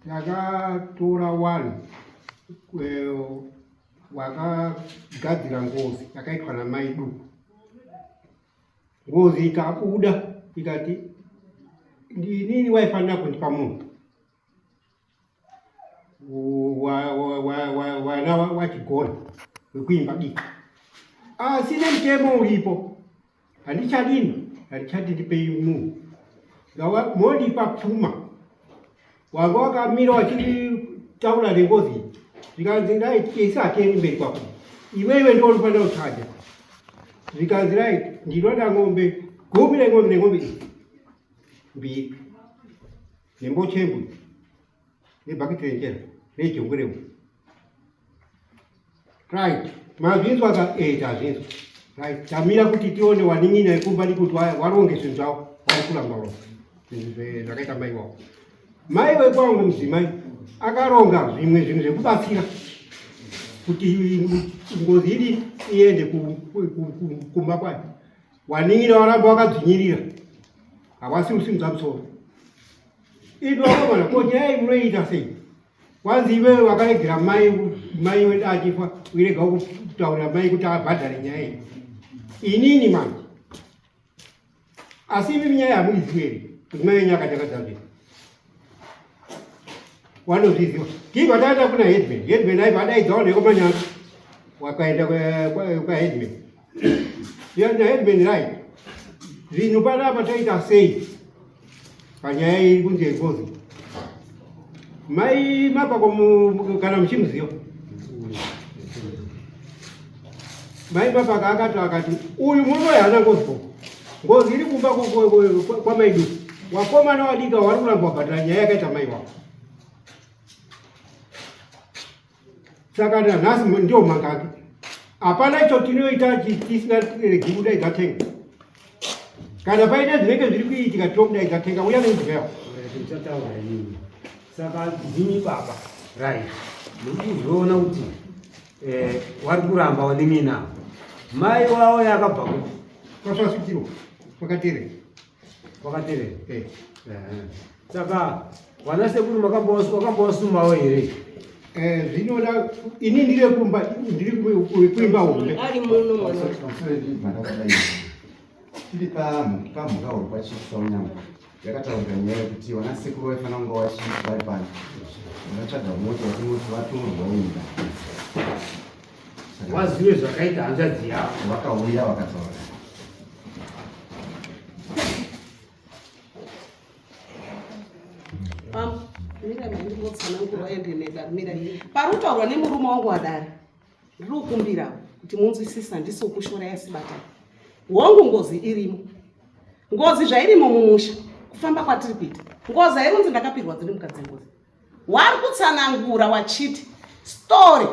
takatora wanhu wakagadzira ngozi yakaitwa namai duku. Ngozi ikabuda ikati inini waifanira kundipa munhu wana wachigona wekuimba diki, asi nemutemo uripo handichadini, handichati ndipei munhu, mondipa pfuma. Wanga wakamira wachitaura nengozi, zvikanzi right, isi hatiendi mberi kwako, iwewe ndo unofanira kuchaja. Zvikanzi right, ndinoda ng'ombe 10 reng'ombe neng'ombe iyi mbiri nembochembwe nebhakiti renjera nejongwe remu. Right, mazvinzwa ka? Eh, tazvinzwa. Right, tamira kuti tione wanin'ina ekumba nekuti waronge zvinhu zvavo, vari kuramba ronga zvinhu zvakaita mai wavo. Mai wekwangu mudzimai akaronga zvimwe zvinhu zvekubatsira kuti ngozi idi iende kumba kwayo. Wanin'ina waramba wakadzvinyirira, havasi kusimudza musoro. Imi vakomana, ko nyaya iyi munoiita sei? Kwanzi iwewe wakaregera mai, mai wedu achifa, uirega kutaurira mai kuti abhadhare nyaya iyi. Inini manje asi imi nyaya hamuizivi here kuti mai wenyu akachakadzazvii? Wanozviziva tibva taenda kuna headman. Headman aibva adaidzawo nekomanyanga. Wakaenda kwaheadman. Yaenda headman right. Zvinhu panapa taita sei panyaya iri kunzi yengozi? Mai Mapako kana muchimuziva mai Mapaka akati akati uyu murume uyu haana ngozi ko ngozi iri kumba kwamaidu wakomana wadika wari kuramba wabhadhara nyaya yakaita mai wako saka nanhasi ndio mangake hapana icho tinoita tisina regi kudaidza tenga kana paine zvinenge zviri kuitika tinokudaidza tenga uya nenzira yako tichataura inini saka ndini baba right muri kuzviona kuti eh, wari kuramba wanin'ina mai wavo yakabva kupi kwasvasvikiro kwakaterera kwakaterera eh. eh. Saka vana sekuru makambowasumawo here? Eh, zvinoda ini ndiri kumba ndiri kuimba hombe. Ari muno mwana. Tiri pamhuka huru pachief Saunyama yakataurika nyaya yekuti vana sekuru vaifanira kunge vachi vari pano vakatsvaga mota yekunoti vatorwa inda wazive zvakaita hanzvadzi yavo vakauya vakataura Pari kutaurwa nemurume wangu wadare ndiri kukumbira kuti munzwisisa handisi kukushora yasibata hongu ngozi irimo ngozi zvairimo mumusha kufamba kwatiri kuita ngozi hairunzi ndakapirwa dziri mukadzi ngozi wari kutsanangura wachiti story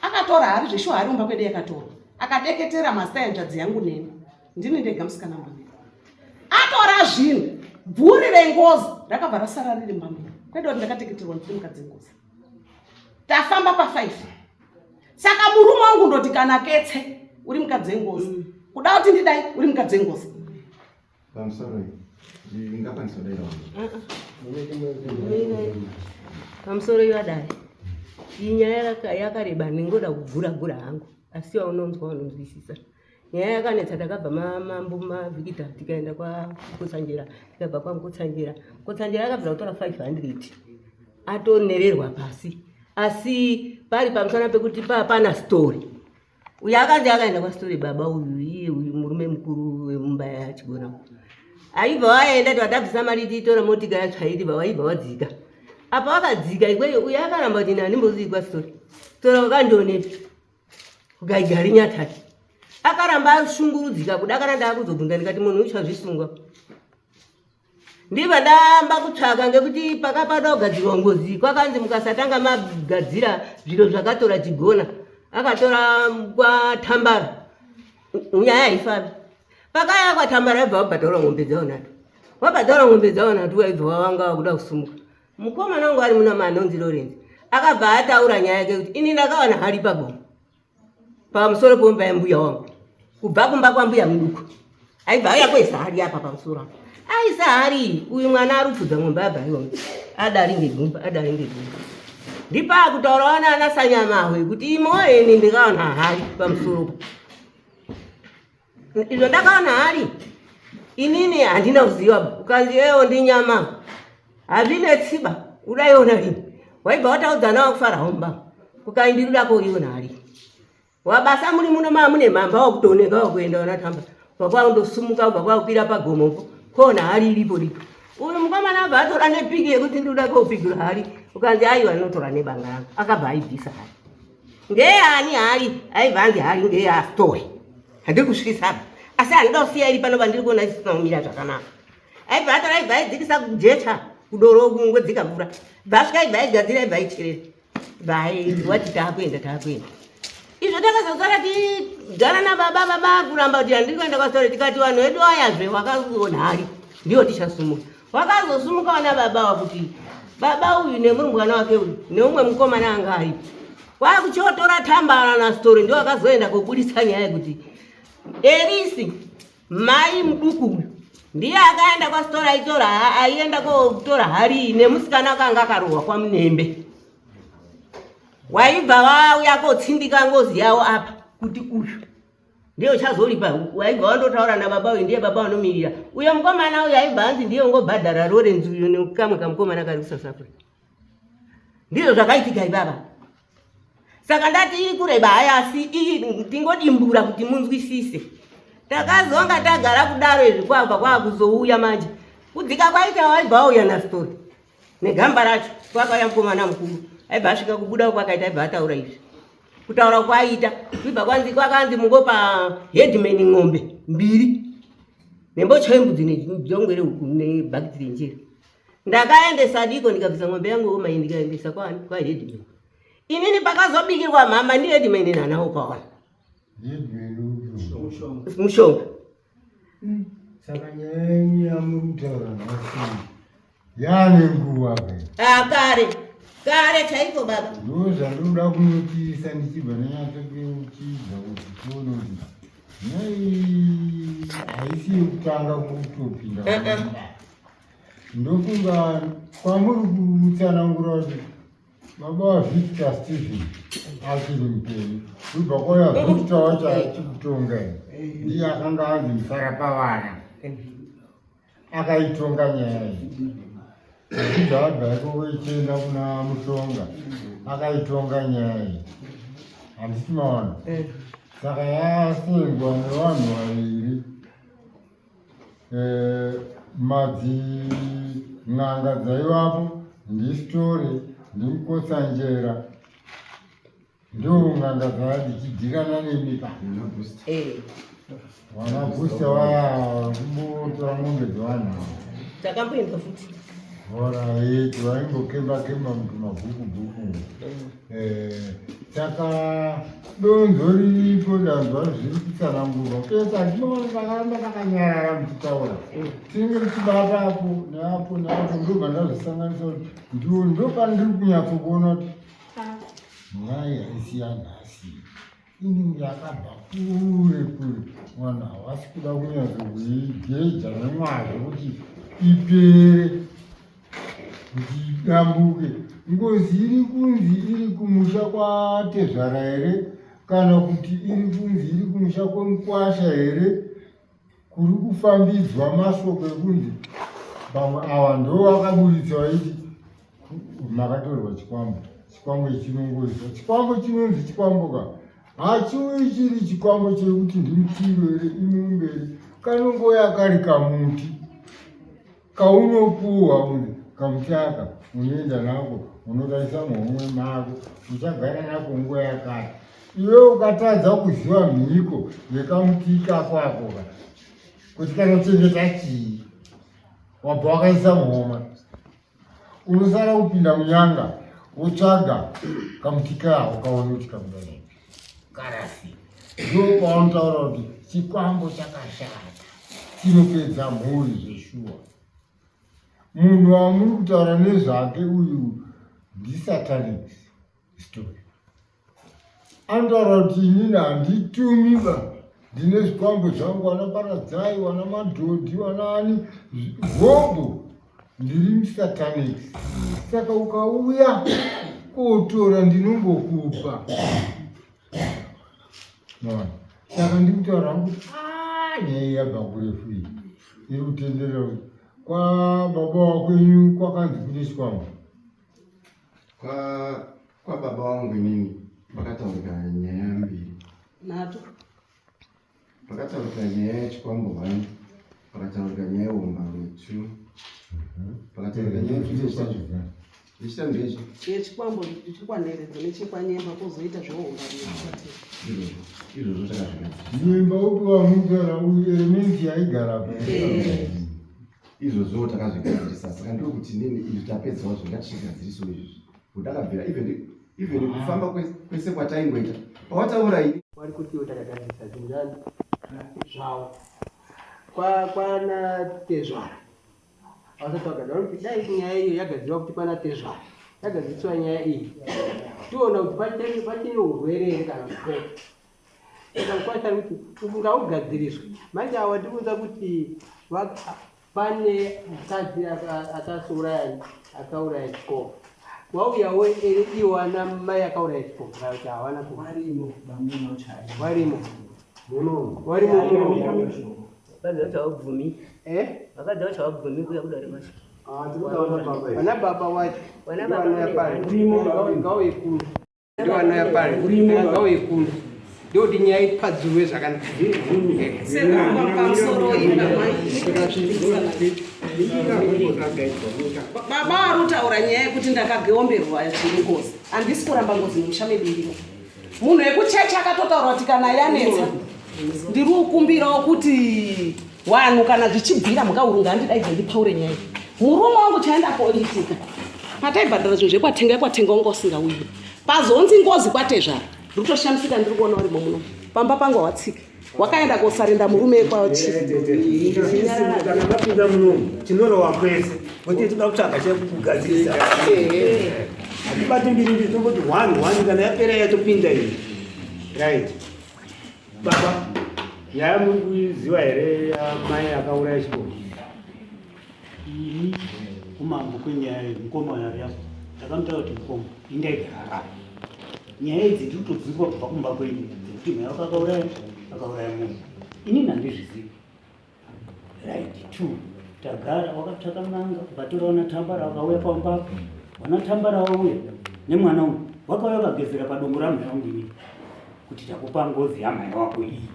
akatora hari zveshuwa hari umba kwedu yakatorwa akadeketera mazita yanzvadzi yangu neni ndini ndega musikana mbamira atora zvinhu bvuri rengozi rakabva rasara riri mbamira kwedu kuti ndakateketerwa ndiri mukadzi ngozi tafamba pa5 saka murume wangu ndoti kana ketse uri mukadzi wengozi mm. kuda kuti ndidai uri mukadzi wengozi Pamusoro ndingakwanisa kudaira wangu. Pamusoro yadai. Iyi nyaya yakareba ndingoda kugura gura hangu asi waunonzwa unonzwisisa. Nyaya yakanetsa takabva mambo maVikita tikaenda kwaMukotsanjera tikabva kwaMukotsanjera. Mukotsanjera akabvira kutora 500 atonererwa pasi asi pari pamusana pekuti pana story uyu akanzi akaenda kwasitore baba uyu iye uyu murume mukuru wemumba yachigona aibva waenda tivatabvisa mari tiitora motika yatsvairi vawaibva wadzika apa wakadzika ikweyo uyu akaramba kuti nani mbozivi kwasitore tora wakandionepi ukaigari nyataki akaramba ashungurudzika kuda kana ndaakuzobvunza ndikati munhu uchazvisunga Ndibva ndamba kutsvaka ngekuti pakapada kugadzirwa ngozi kwakanzi mukasatanga magadzira zviro zvakatora chigona akatora kwatambara nyaya haifambi pakaya kwatambara aibva wabhadhara ng'ombe dzawo nhatu wabhadhara ng'ombe dzawo nhatu waibva wawanga wakuda kusumuka mukomana wangu ari muna manonzi Lawrence akabva ataura nyaya yake kuti ini ndakawana hari pagomo pamusoro pomba yambuya wangu kubva kumba kwambuya muduku aibva auya kuisa hari apa pamusoro apa aisa hari uyu mwana ari kupfudza ng'ombe abva iwo adari ngegumba adari ngegumba ndipo akutaura wana ana sanyamahwe kuti imoeni ndikaona hari pamusoro izvo ndakaona hari inini handina kuziva ukanzi ewo ndinyama hazvinetsiba udaiona rini waibva wataudzana wakufara homba kukaindi ruda koiona hari wabasa muri muno maa mune mhamba wakutooneka wakuenda wanatamba kwakwandosumuka ubva kwakukwira pagomopo koona hari iripo ripo uyu mukomana abva atora nepiki yekuti ndoda kopigura hari ukanzi aiwa ndinotora nebanga rangu akabva aibvisa hari ngeyani hari aibva anzi hari ngeyasitowe handiri kusvikisa apa asi handida kusiya iri pano pandiri kuona isina kumira zvakanaka aibva atora aibva aidzikisa jecha kudoro kungodzika mvura bva asvika aibva aigadzira aibva aicherera bva wati taakuenda taakuenda izvo takazosara tigara nababa baba kuramba kuti handiri kuenda kwasitore tikati vanhu vedu ayazve wakaona hari ndiyo tichasumuka wakazosumuka wana baba wakuti baba uyu nemurumbwana wake uyu neumwe mukomana anga aripo kwakuchotora tambara nasitore ndiwo akazoenda kobudisa nyaya yekuti erisi mai muduku uyu ndiye akaenda kwasitora aitora aienda kotora hari nemusikana akanga akarohwa kwamunembe waibva wauya kotsindika ngozi yawo apa kuti uyu ndiye uchazoripa waibva wandotaura nababa uyu ndiye baba vanomirira uyo mukomana uyu aibva anzi ndiye ungobhadhara lorenzi uyo nekamwe kamukomana kari kusouth africa ndizvo zvakaitika ivava Saka ndati iri kureba haya, asi iyi tingodimbura kuti munzwisise. Takazonga tagara kudaro izvi kwabva kwakuzouya manje kudzika kwaita waibva wauya naStori negamba racho kwakauya mukomana mukuru aibva asvika kubuda kwakaita aibva ataura izvi kutaura kwaaita kuibva kwanzi kwakanzi mungopa headman ng'ombe mbiri nembocho yembudzi nejongwe rehuku nebhakiti renjere. Ndakaendesa diko ndikabvisa ng'ombe yangu omai ndikaendesa kwani kwaheadman. Inini pakazobikirwa mhamba ndiheadman nanawo kwawana mushonga. Saka nyaya yenyu yamuri kutaura nhasi yaane nguva ke? Ah, kare kare chaiko baba. Ndo zvandinoda kunotisa ndichibva ndanyatsokuchidza kuti tione kuti nyaya iyi haisi yekutanga kutopinda. Ndofunga kwamuri kutsanangura kuti Baba waVictor Stephen achiri mupenyu kubva kwauya Victor wacho achikutonga ndiye akanga anzi musara pavana akaitonga nyaya iyi achibva abva ikoko ichienda kuna Mushonga akaitonga nyaya iyi handiti maona saka yasengwa nevanhu vaviri. Eh, madzin'anga dzaivapo ndistori ndimukotsanjera ndo n'anga dzaa dzichidhirana nemi pa vana booster vaya kumbotora mombe dzevanhu ava. Takamboenda futi. Horaiti vaimbokemba kemba mutumabhuku bhuku. Eh, saka donzo riripo ndanzwa zviri kutsanangurwa pese hatinoona takaramba takanyarara muchitaura tinenge tichibata apo neapo neapo ndobva ndazvisanganisa kuti ndiwo ndopandiri kunyatsokuona kuti nyaya haisi yanhasi inenge yakabva kure kure vanhu havasi kuda kunyatsokuigeja nemwazvo kuti ipere kuti idambuke. Ngozi iri kunzi iri kumusha kwatezvara here kana kuti iri kunzi iri kumusha kwemukwasha here kuri kufambidzwa mashoko ekunzi vamwe ava ndo vakaburitsa vaiti makatorwa chikwambo chikwambo chinongoisa chikwambo chinonzi chikwambo ka hachiuyi chiri chikwambo chekuti ndimutiro here imombe here kanongoya kari kamuti Kaunopuwa uyu kamuti aka unoenda nako unokaisa muhomwe mako uchagara nako nguva yakati iwe ukatadza kuziva mhiko yekamuti ikako ako ka kuti kanochengeta chii wabva wakaisa muhomwe unosara kupinda munyanga wotsvaga kamuti kaho kaone kuti kabuda zvipi karasi ndopaunotaura kuti chikwambo chakashata chinopedza mhuri zveshuwa munhu wamuri kutaura nezvake uyu ndisatanic story Anotaura kuti inini handitumi ba ndine zvikwambo zvangu wana paradzai wana madhodhi wana ani hobho ndiri musatanic saka ukauya kotora ndinongokupa maona saka ndikutaura hangu kuti ah, nyaya yabva kurefu iyi iri kutenderera kuti kwababa wakwenyu kwakanzi kune chikwambo Kwa kwa baba wangu inini pakataurika nyaya mbiri. Nhatu. Pakataurika nyaya yechikwambo one, pakataurika nyaya yeumbarwe two, pakataurika nyaya yechitatu. Yechitatu ndechi? Yechikwambo chekwanheredzo nechekwanyemba kwozoita zveumbarwe. Izvozvo. Izvozvo takazvigadzirisa. Nyemba upi wamutaura uyu elementi yaigarapo. Eh. Izvozvo takazvigadzirisa saka ndokuti nini izvi tapedzawo zvo ngatichigadzirisawo izvizvi ndakabvira even even kufamba kwese kwataingoita pawataura ini wari kuti iwo takagadzirisa zvinhu zvani zvavo kwana tezvara vasati vagadzira vari kuti dai nyaya iyo yagadzirwa kuti kwana tezvara yagadziriswa nyaya iyi tiona kuti pachine urwere here kana kuti kwete Saka mkwasha ari kuti uku ngaugadziriswe. Manje awa ndikuudza kuti pane mukadzi akauraya akauraya chikomba. Wauyawo ere iwo ana mai akauraya chikomba kana kuti hawana ku. Warimo bamuna uchaya. Warimo. Muno. Warimo muno. Vakadzi vacho havabvumi. Eh? Vakadzi vacho havabvumi kuuya kudare kwacho. Ah, tikuda vana baba. Vana baba wacho. Vana baba. Ngauye kuno. Ndiwanouya pano ngauye kuno ndokuti nyaya ipadzurwe zvakanaka. Baba vari kutaura nyaya yekuti ndakageomberwa chiri ngozi. Handisi kuramba ngozi mumusha medu irimo. Munhu wekuchechi akatotaura kuti kana yanetsa ndiri kukumbirawo kuti wanhu kana zvichibvira mhuka ngandidaidze ndipaure nyaya iyi. Murume wangu chaenda koitika pataibhadhara zvinhu zvekwatenga kwatenga wanga usingauyi pazonzi ngozi kwatezvara ndiri kutoshamisika ndiri kuona urimo muno pamba pangu hawatsiki wakaenda kosarenda murume kwachikana mapinda munomu tinorowa kwese kuti tinoda kutsvaga chekugadzirisa hatibati mbiri mbiri tomboti one one kana yapera yatopinda iyi right baba nyaya muri kuiziva here yamai akauraya chiboko Ini kumambo kwenyaya iyi mukoma uyo ari apo ndakamutaura kuti mukoma indaigara nyaya idzi ndiri kutodzinzwa kubva kumba kwenyu dzekuti mweya wako akauraya akauraya munhu inini handizvizivi right two tagara wakatsvaka n'anga ukatora wana tambara wakauya pamba apo wana tambara wauya nemwana uyu wakauya wakagezera padongo ramai wangu inini kuti takupa ngozi yamai wako iyi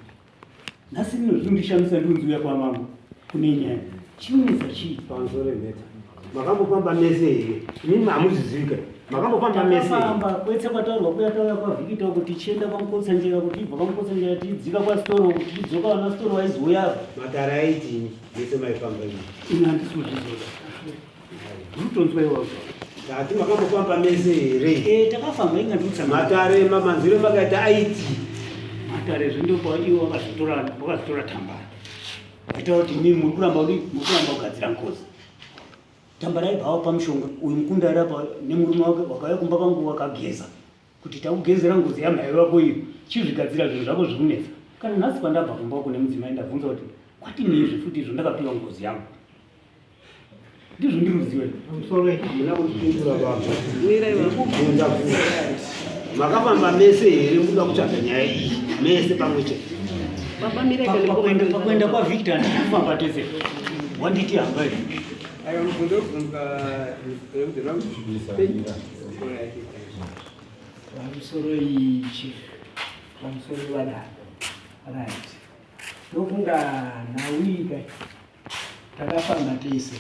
Nhasi rino zvinondishamisa ndinonzi uya kwamambo kune nyaya. Chinonetsa chii? Pamusoro mheta. Makambofamba mese here? Imimi hamuzvizivi ka. Makambofamba mese. Takafamba kwese kwataurwa kuya tauya kwaVikita uko tichienda kwaMukotsanjera kuti ibva kwaMukotsanjera tichidzika kwaSitoro uko tichidzoka vana Sitoro vaizouya apa. Matare aitinyi mese maifamba imi? Ini handisi kuzviziva. Ndinotonzwa iwapo. Ndati makambofamba mese here? Eh, takafamba inga ndikutsanangura. Matare mamanzwiro makaita aiti. Matare zvindopa iwo wakazvitora wakazvitora tambara. Vaitaura kuti imi muri kuramba uri muri kuramba kugadzira ngozi. Tambara aibva awapa mushonga uyu mukunda ari apa nemurume wake wakauya kumba kwangu wakageza. Kuti takugezera ngozi yamai vako iyo chizvigadzira zvinhu zvako zviri kunetsa. Kana nhasi pandabva kumba uko nemudzimai ndabvunza kuti kwatinei zvefuti izvo ndakapiwa ngozi yangu. Ndizvo ndiri kuziva. Pamusoro hamuna kundipindura baba. Ndikubvunza kuti makafamba mese here muda kutsvaga nyaya iyi mese pamwe chete. Baba mirai kana Pakuenda pakuenda kwaVictor handisi kufamba tese. Wanditi hamba here? Aiwa mubvunzo wekubvunzwa Pamusoro ichi, pamusoro vadaro. Right. Ndofunga nhau iyi kai takafamba tese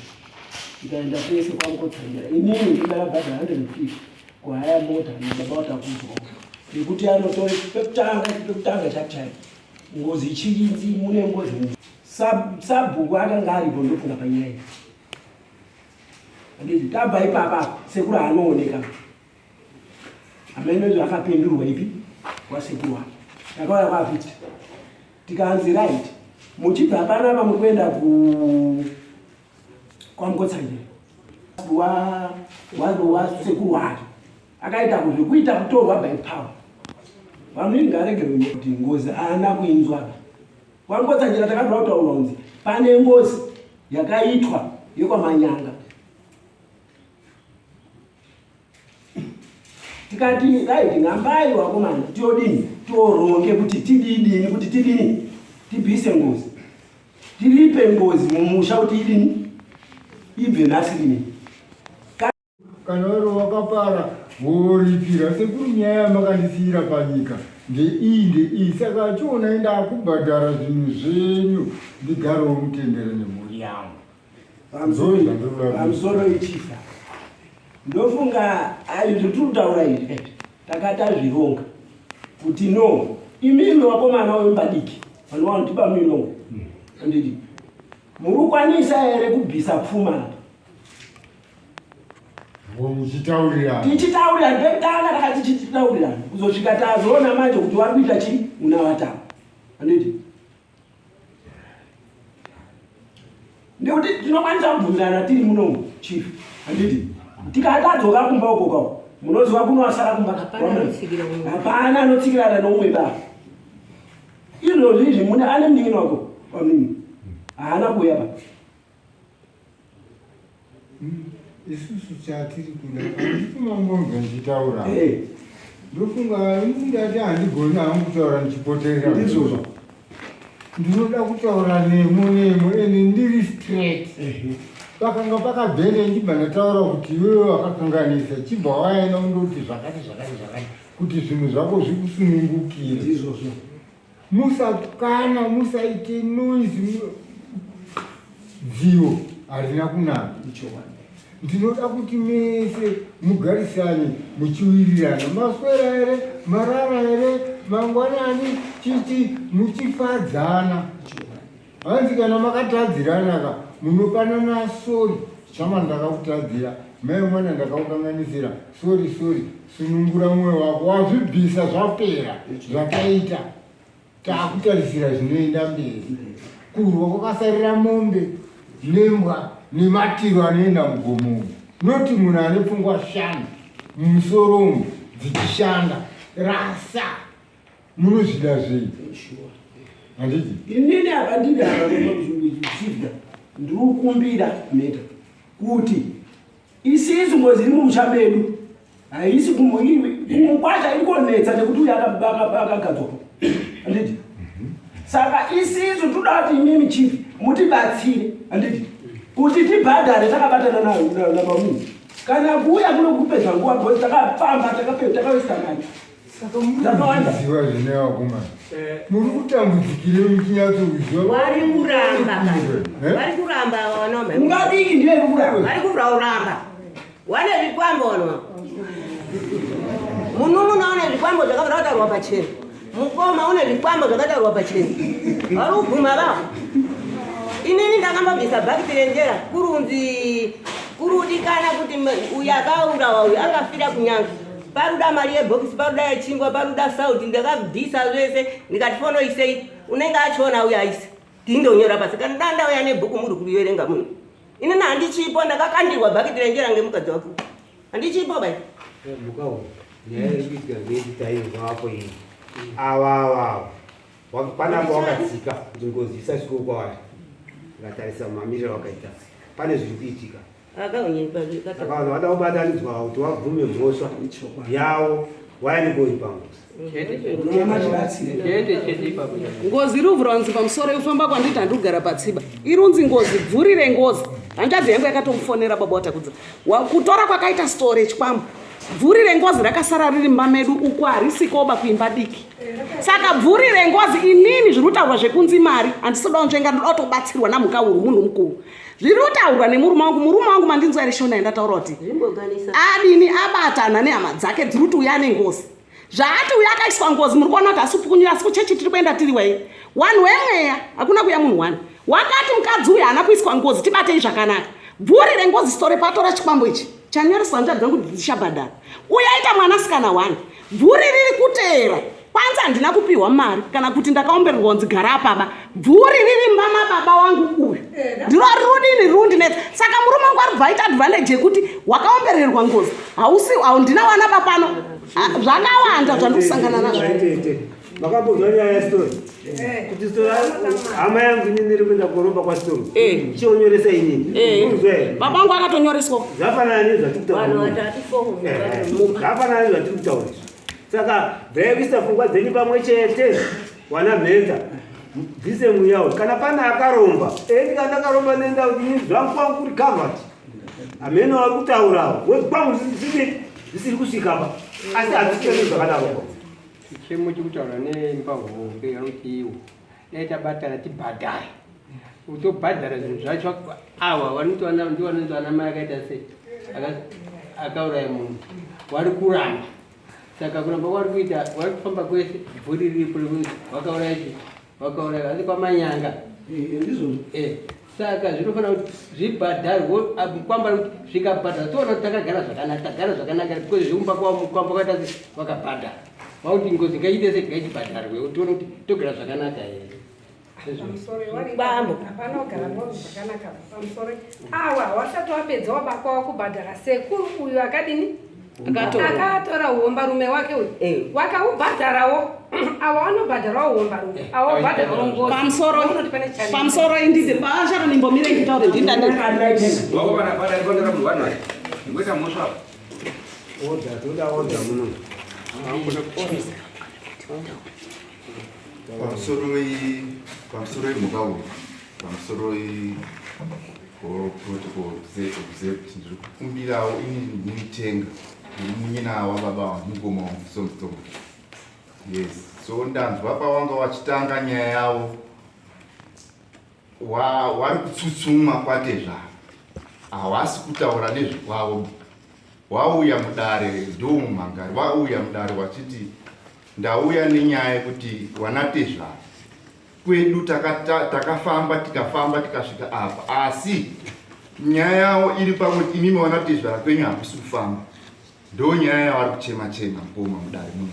tikaenda tese kwaMukotsanjera. Inini ndakabhadhara 150 kuhaya mota nababa vatakudzwa nekuti anotore pekutanga pekutanga chaipo chaipo ngozi ichinzi mune ngozi sabhuku akanga aripo ndofunga panyaya iyi handiti tabva ipapa sekuru anooneka hameno izvo akapindurwa ipi kwasekuru wake takauya kwaVictor tikanzi right muchibva panapa muri kuenda ku kwamukotsanjera wasekuru wake akaita zvekuita kutorwa by power vanhu ingaregerwe kuti ngozi haana kuinzwa kwamukotsanjera takabva kutaurwa kunzi pane ngozi yakaitwa yekwamanyanga tikati right nhambai wakomana tiodini tioronge kuti tididini kuti tidini tibvise ngozi tiripe ngozi mumusha kuti idini ibve nhasi rini kana uri wakapara woripira sekuru nyaya yamakandisiira panyika ndeiyi ndeiyi saka chionai ndakubhadhara zvinhu zvenyu ndigarewo mutendere nemhuri yangu Pamusoro ichifa ndofunga ayi zvotiri kutaura izvi takatazvironga kuti no imimi vakomana wemba diki vanova kuti bamilongo anditi muri kukwanisa here kubvisa pfuma apa muchitaurirana tichitaurirana pekutanga takati tichitaurirana kuzosvika tazoona manje kuti wari kuita chii unavatava anditi Nekuti tinokwanisa kubvunzana tiri muno chief handiti tikatadzoka kumba uko kwako munoziva kuno asara kumba hapana anotsikirana noumwe baba izvozvi izvi mune ane munin'ina wako wamini haana kuuya ba Isusu chatiri kuda handiti mangonzwa ndichitaura. Ndofunga ini ndati handigoni hangu kutaura ndichipoterera. Ndizvozvo. Ndinoda kutaura nemo nemo ende ndiri straight. Pakanga pakabhenda ndibva ndataura kuti iwewe wakakanganisa chibva waenda undoti zvakati zvakati zvakati. kuti zvinhu zvako zvikusunungukire. Ndizvozvo. Musakana, musaite noise, dziwo harina kunaka. Ndinoda kuti mese mugarisane muchiwirirana, maswera here, marara here, mangwanani, chichi, muchifadzana. Hanzi kana makatadzirana ka munopanana sorry, chama ndakakutadzira, mai mwana ndakakukanganisira, sorry sorry, sunungura mwoyo wako, wazvibvisa zvapera zvakaita. Takutarisira zvinoenda mberi. Kurwa kwakasarira mombe nembwa nematiro anoenda mugomo umu. Noti munhu ane pfungwa shanu mumusoro umu dzichishanda rasa munozvida zvei? Handiti? Inini apa ndiri apa kuchifda ndiri kukumbira mheta kuti Isisu ngozi iri mumusha medu haisi kumukwasha iri konetsa nekuti uyo akagadzwa handiti saka isisu toda kuti imimi chief mutibatsire handiti kuti tibhadhare takabatana namamunhu kana kuuya kuno kupedza nguva because takafamba takaisa mari Saka munoziva zvine vakomana muri kutambudzikire muchinyatsokuziva vari kuramba eh? vari kuramba vana ungadiki ndiye iri kuramba vari kuramba wane zvikwambo vanwa munun'una une zvikwambo zvakataurwa pachena mukoma une zvikwambo zvakataurwa pachena vari kuguma vavo inini ndakambobvisa bhakiti renjera kurunzi kurudikana kuti uyu akaurawa uyu akafira kunyanga Paruda mari yebhokisi, paruda yechingwa, paruda sauti, ndakabvisa zvese ndikati fonoisei, unenge achiona auya aise tindonyora pasi kana nda ndauya nebhuku muri kuriverenga muno. Inini handichipo, ndakakandirwa bhakiti renjera ngemukadzi wako, handichipo bai. Mukawo nyaya iri kuitika ngeyekuti apo iyi ava ava ava panapa wakadzika kuti ngozi isasvikewo kwavari ukatarisa mamiriro awakaita pane zviri kuitika Saka vanhu vada kubatanidzwa kuti vabvume mhosva yavo waende koripa ngozi. Ngozi iri kuvhura kunzi pamusoro yekufamba kwanditi handiri kugara patsiba irunzi ngozi bvuri rengozi hanzvadzi yangu yakatomufonera baba watakudza kutora kwakaita store chikwambo bvuri rengozi rakasara riri mumba medu uku harisikoba kuimba diki saka bvuri rengozi inini zviri kutaurwa zvekunzi mari handisi kuda kunzvenga ndoda kutobatsirwa namhukahuru munhu mukuru Zviri kutaurwa nemurume wangu, murume wangu mandinzwa here Shona yandataura kuti adini abatana nehama dzake dziri kuti uya ane ngozi. Zvaati uya akaiswa ngozi muri kuona kuti asi kupukunyura asi kuchechi tiri kuenda tiri wei. Wanhu wemweya hakuna kuya munhu wani. Wakati mukadzi uyu haana kuiswa ngozi tibatei zvakanaka. Bvuri rengozi sitore patora chikwambo ichi chanyoreswa hanzvadzi dzangu dzichabhadhara. Uya aita mwanasikana wani. Bvuri riri kuteera kwanzi handina kupiwa mari kana kuti ndakaombererwa kunzi gara apaba bvuri riri mama baba wangu uyu ndiro rirudini rirundinetsa saka murume wangu aribva aita advantage yekuti wakaombererwa ngozi hausi haundina wana bapano zvakawanda zvandikusangana nazvo makambonzwa nyaya yastori eh. kuti stori hama yangu inini iri kuenda koromba kwastori eh. chionyoresa inini eh. baba wangu akatonyoreswa zvafanana nezvatiri kutaura zvafanana nezvatiri kutaura izvi saka bvai kuisa pfungwa dzenyu pamwe chete wana mheta bvise mweya uyu kana pane akaromba endi kana ndakaromba nenda kuti zvangu kwangu kuri covered hameno vari kutaurawo wezi kwangu zvisiri kusvika pa asi hazvichemi zvakadaro Chichemo chikutaura nemba hombe vanoti iwo dai tabatana tibhadhare utobhadhara zvinhu zvacho awa vanoti ndiwo vanonzi vana mai akaita sei akauraya munhu wari kuramba saka kuramba wari kuita wari kufamba kwese bvuri riripo rekuti wakauraya chi wakauraya asi kwamanyanga ndizvozvo eh, saka zvinofanira kuti zvibhadharwe kwamba kuti zvikabhadharwa toona kuti takagara zvakanaka tagara zvakanaka because zvekumba kwamba kwaita vakabhadhara wakuti ngozi ngaiite se ngaichibhadharwe tione kuti togara zvakanaka here hapana kugara zvakanaka pamusoro awa wasati wapedza wabakwa wakubhadhara sekuru uyu akadini akatora uombarume wake uyu eh. wakaubhadharawo awa anobhadharawo uombarume eh. awa ubhadharawo ngozi pamusoro pamusoro indide basharo nimbomire nditaure ndindane pamusoroi pamusoroi mhuka uyu pamusoroi protocol observed ndiri kukumbirawo ini ndinitenga. Ndiri munyina wababa wangu mukoma wangu Somstone. Yes. So ndanzwa pawanga wachitanga nyaya yavo wa wari kutsutsumwa kwatezvara. Hawasi kutaura nezvekwavo. Wauya mudare ndomumhangari wauya mudare wachiti ndauya nenyaya yekuti wanatezvara kwedu takafamba taka tikafamba tikasvika apa asi nyaya yavo iri pakuti imimi wanatezvara kwenyu hakusi kufamba ndo nyaya yavari kuchema chema mukoma mudare muno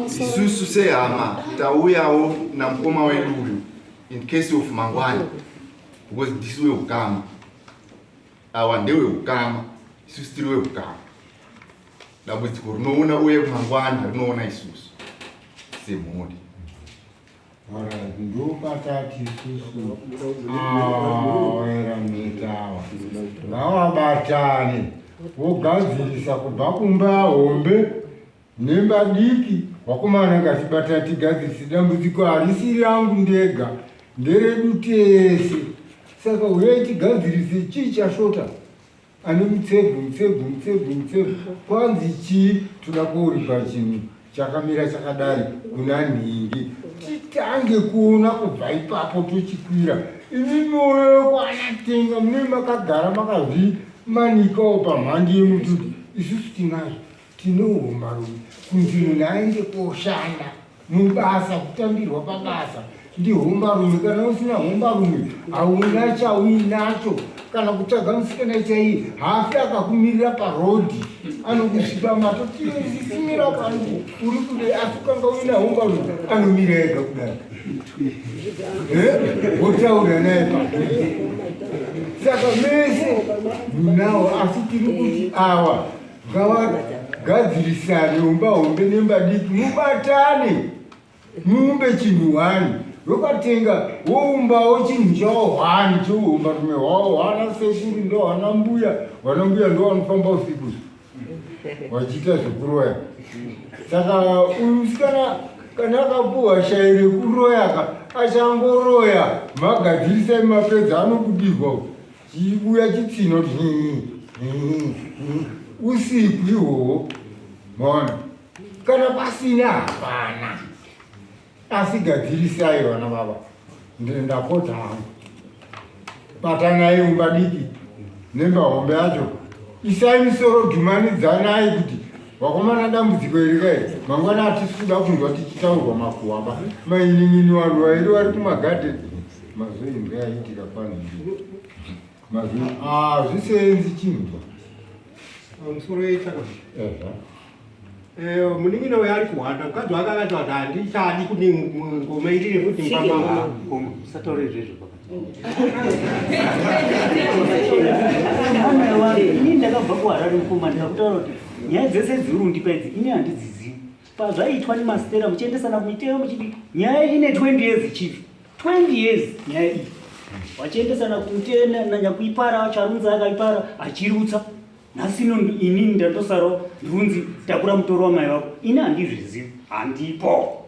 isusu sehama tauyawo namukoma wedu uyu in case of mangwana because ndisu weukama awa ndeweukama isusu tiri weukama dambudziko rinoona uye mangwana rinoona isusu semhuri Ndopatati isusu awera mheta awa ngavabatane vogadzirisa kubva kumba hombe nemba diki vakomana ngatibatane tigadzirise dambudziko harisi rangu ndega nderedu tese saka huyai tigadzirise chii chashota ane mutsebvu mutsebvu mutsebvu mutsebvu kwanzi chii toda kuuripa chinhu chakamira chakadai kuna nhingi titange kuona kubva ipapo tochikwira imi moyo kwanatenga mune makagara makazvimanikawo pamhandi yemututu isusu tinazvo tinohombarume kunzi munhu aende koshanda mubasa kutambirwa pabasa ndihombarume kana usina hombarume hauna chauinacho kana kutsvaga musikana chaiye haafi akakumirira parodhi anokusvipa mato tisimira pano uri kude asi ukanga uina hombarume anomira ega kudai eh? wotaura naye padhuze saka mese munawo asi tiri kuti awa Ngavagadzirisane umba hombe nemba diki mubatane muumbe chinhu hwani vokatenga woumbawo chinhu chawo hwani choumba rume hwawo hwana sekuru ndo hwana mbuya hwana mbuya ndo vanofamba usiku vachiita zvekuroya saka uyu musikana kana akapuhwa shayi rekuroya ka achangoroya magadzirisai mapedza anobudirwa Chiuya chitsino usiku ihwohwo maona kana pasina hapana asi gadzirisai vana baba ndapota hangu batanai umba diki nemba hombe yacho isai misoro dhumanidzanai kuti vakomana dambudziko iri kai mangwana hatisi kuda kunzwa tichitaurwa makuhwa ba maininini vanhu vairi vari kumagadheni Mazoimbwa yaiitika pano mazo ah zvisenzi chinhu pamusoro yechaka eh munin'ina uyo ari kuhwanda mukadzi wake akati kuti handichadi kuti ngoma irire futi mupamanga ngoma usataure izvezvo baba ini ndakabva kuharare mukoma ndikakutaura kuti nyaya dzese dziri undipa idzi ini handidzizivi pazvaiitwa nemastera muchiendesana kumiteyo muchidi nyaya ine 20 years chief 20 years nyaya iyi vachiendesana kumutena nanyakuipara acharunza akaipara achirutsa nhasi ino inini ndatosarawo ndunzi takura mutoro wamai vako ini handizvizivi handipo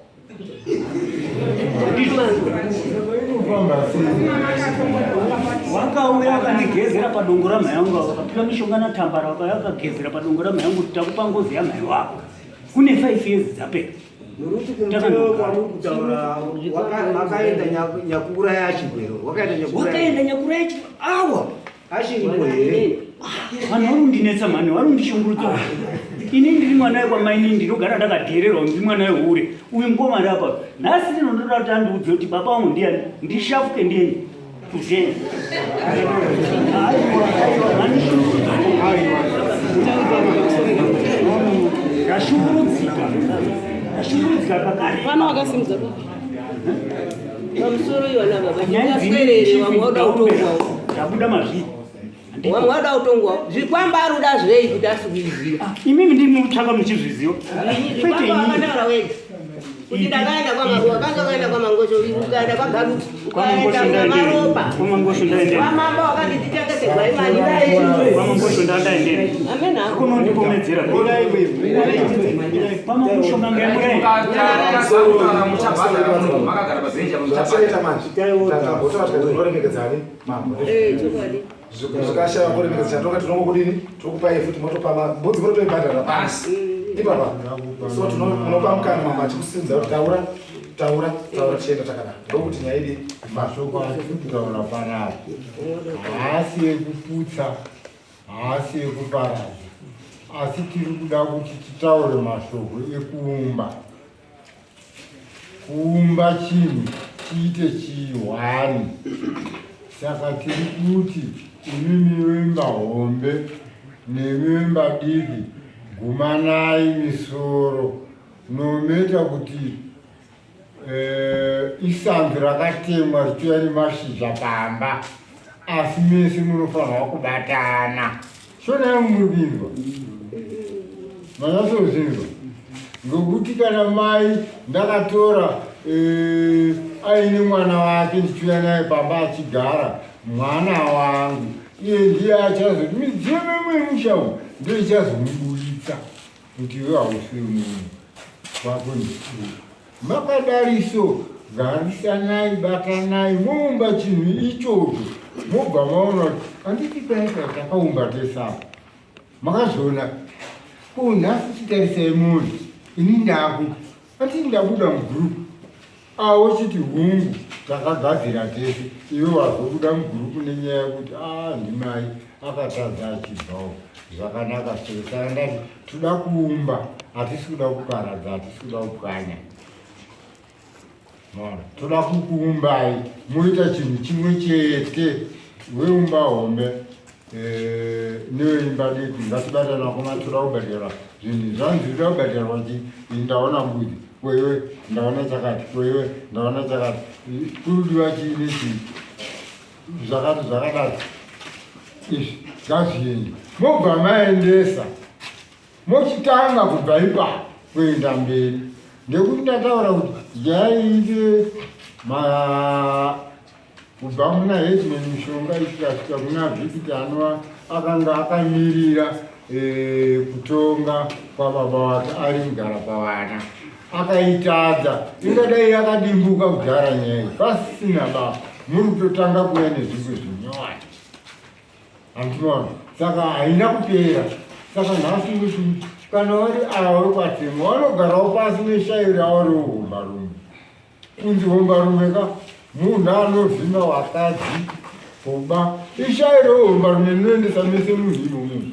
wakauya akandigezera padongo ramai vangu vakapiwa mishonga natambara vakauya vakagezera padongo ramai vangu kuti takupa ngozi yamai vako kune 5 years dzapera Muruti kumuteo kwamuri kutaura makaenda nyakuuraya achigwero wakaenda nyakuuraya wakaenda nyakuuraya awa achiripo here vanhu vari kundinetsa mhani vari kundishungurudza ah. ini ndiri mwana wekwamaini ndinogara ndakadhererwa ndiri mwana wehure uyu mukoma ari apa nhasi ndinondoda kuti andiudze kuti baba vangu ndiyani ndishafuke ndiyeni kuzeni ndashungurudzika ndashungurudzika pakare pano wakasimudza pamusoro iwana baba nyaswerere vamwe vauda kutongwawo ndabuda mazviri vamwe vauda kutongwawo zvikwamba ari kuda zvei kuti asikuiziva ah, imimi ndimi mutsvaka muchizviziva kwete inini wakataura wega kuti ndakaenda kwamaruwa kanga kaenda kwamangosho ukaenda kwagaruti ukaenda kwamaropa kwamambo wakati titengeserwa imari kwamangosho ndandaendera kunondipomedzera kwamangosho manga makagara pabhenji apo muchabhadhara Eh, chokwadi. Zvikashaya kuremekedza chatonga tinongokudini tokupai futi motopa mbudzi munotoibhadhara pasi ipapa. So tinopa mukana mambo achikusimudza kuti taura taura taura tichienda takadaro ndokuti nyaya idi. Mashoko atiri kutaura panapa haasi ekuputsa haasi ekuparadza asi tiri kuda kuti titaure mashoko ekuumba. Kuumba chinhu chiite chihwani. Saka tiri kuti imimi wemba hombe nemi wemba diki gumanai misoro nometa kuti eh, isanzu rakatemwa richiuya nemashizha pamba asi mese munofanirwa kubatana. Shona yangu muri kuinzwa? Manyatsozvinzwa? Ngokuti kana mai ndakatora eh, aine mwana wake ndichiuya naye pamba achigara mwana wangu iye ndiye achazoti midziyo mimwe yemusha umu ndiyo ichazomuburitsa kuti iwe hausi wemunhu wako ndikuru Makadariso garisanai batanai moumba chinhu ichocho mobva maona kuti handiti paika takaumba tese apa makazviona ko nhasi chitarisai munhu ini ndaku handiti ndabuda mugroup awo chiti hungu takagadzira tese iwe wazobuda mugroup nenyaya yekuti a ah, ndimai akatadza achibvawo zvakanaka saka saka ndati toda kuumba hatisi kuda kuparadza hatisi kuda kupwanya maona toda kukuumbai moita chinhu chimwe chete weumba hombe eh, neweimba diki ngatibatana koma toda kubhadhara zvinhu zvanzi toda kubhadharwa chi ndaona mbudzi kwewe ndaona chakati kwewe ndaona chakati kurudiwa chii nechii zvakati zvakadai izvi ngazviende mobva maendesa mochitanga kubva ipapo kuenda mberi ndekuti ndataura kuti yainge ma kubva muna headman mishonga ikasvika kuna vikiti anova akanga akamirira e, kutonga kwababa wake ari mugara pavana akaitadza ingadai yakadimbuka kudhara nyaya iyi pasina baba muri kutotanga kuuya nezvimwe zvinyowani handinoona saka haina kupera saka nhasi kuti kana vari ava vekwatemwa vanogarawo pasi neshayi ravo reuhombarume kunzi hombarume ka munhu anovhima vakadzi kuba ishayi reuhombarume rinoendesa mese munhu imomo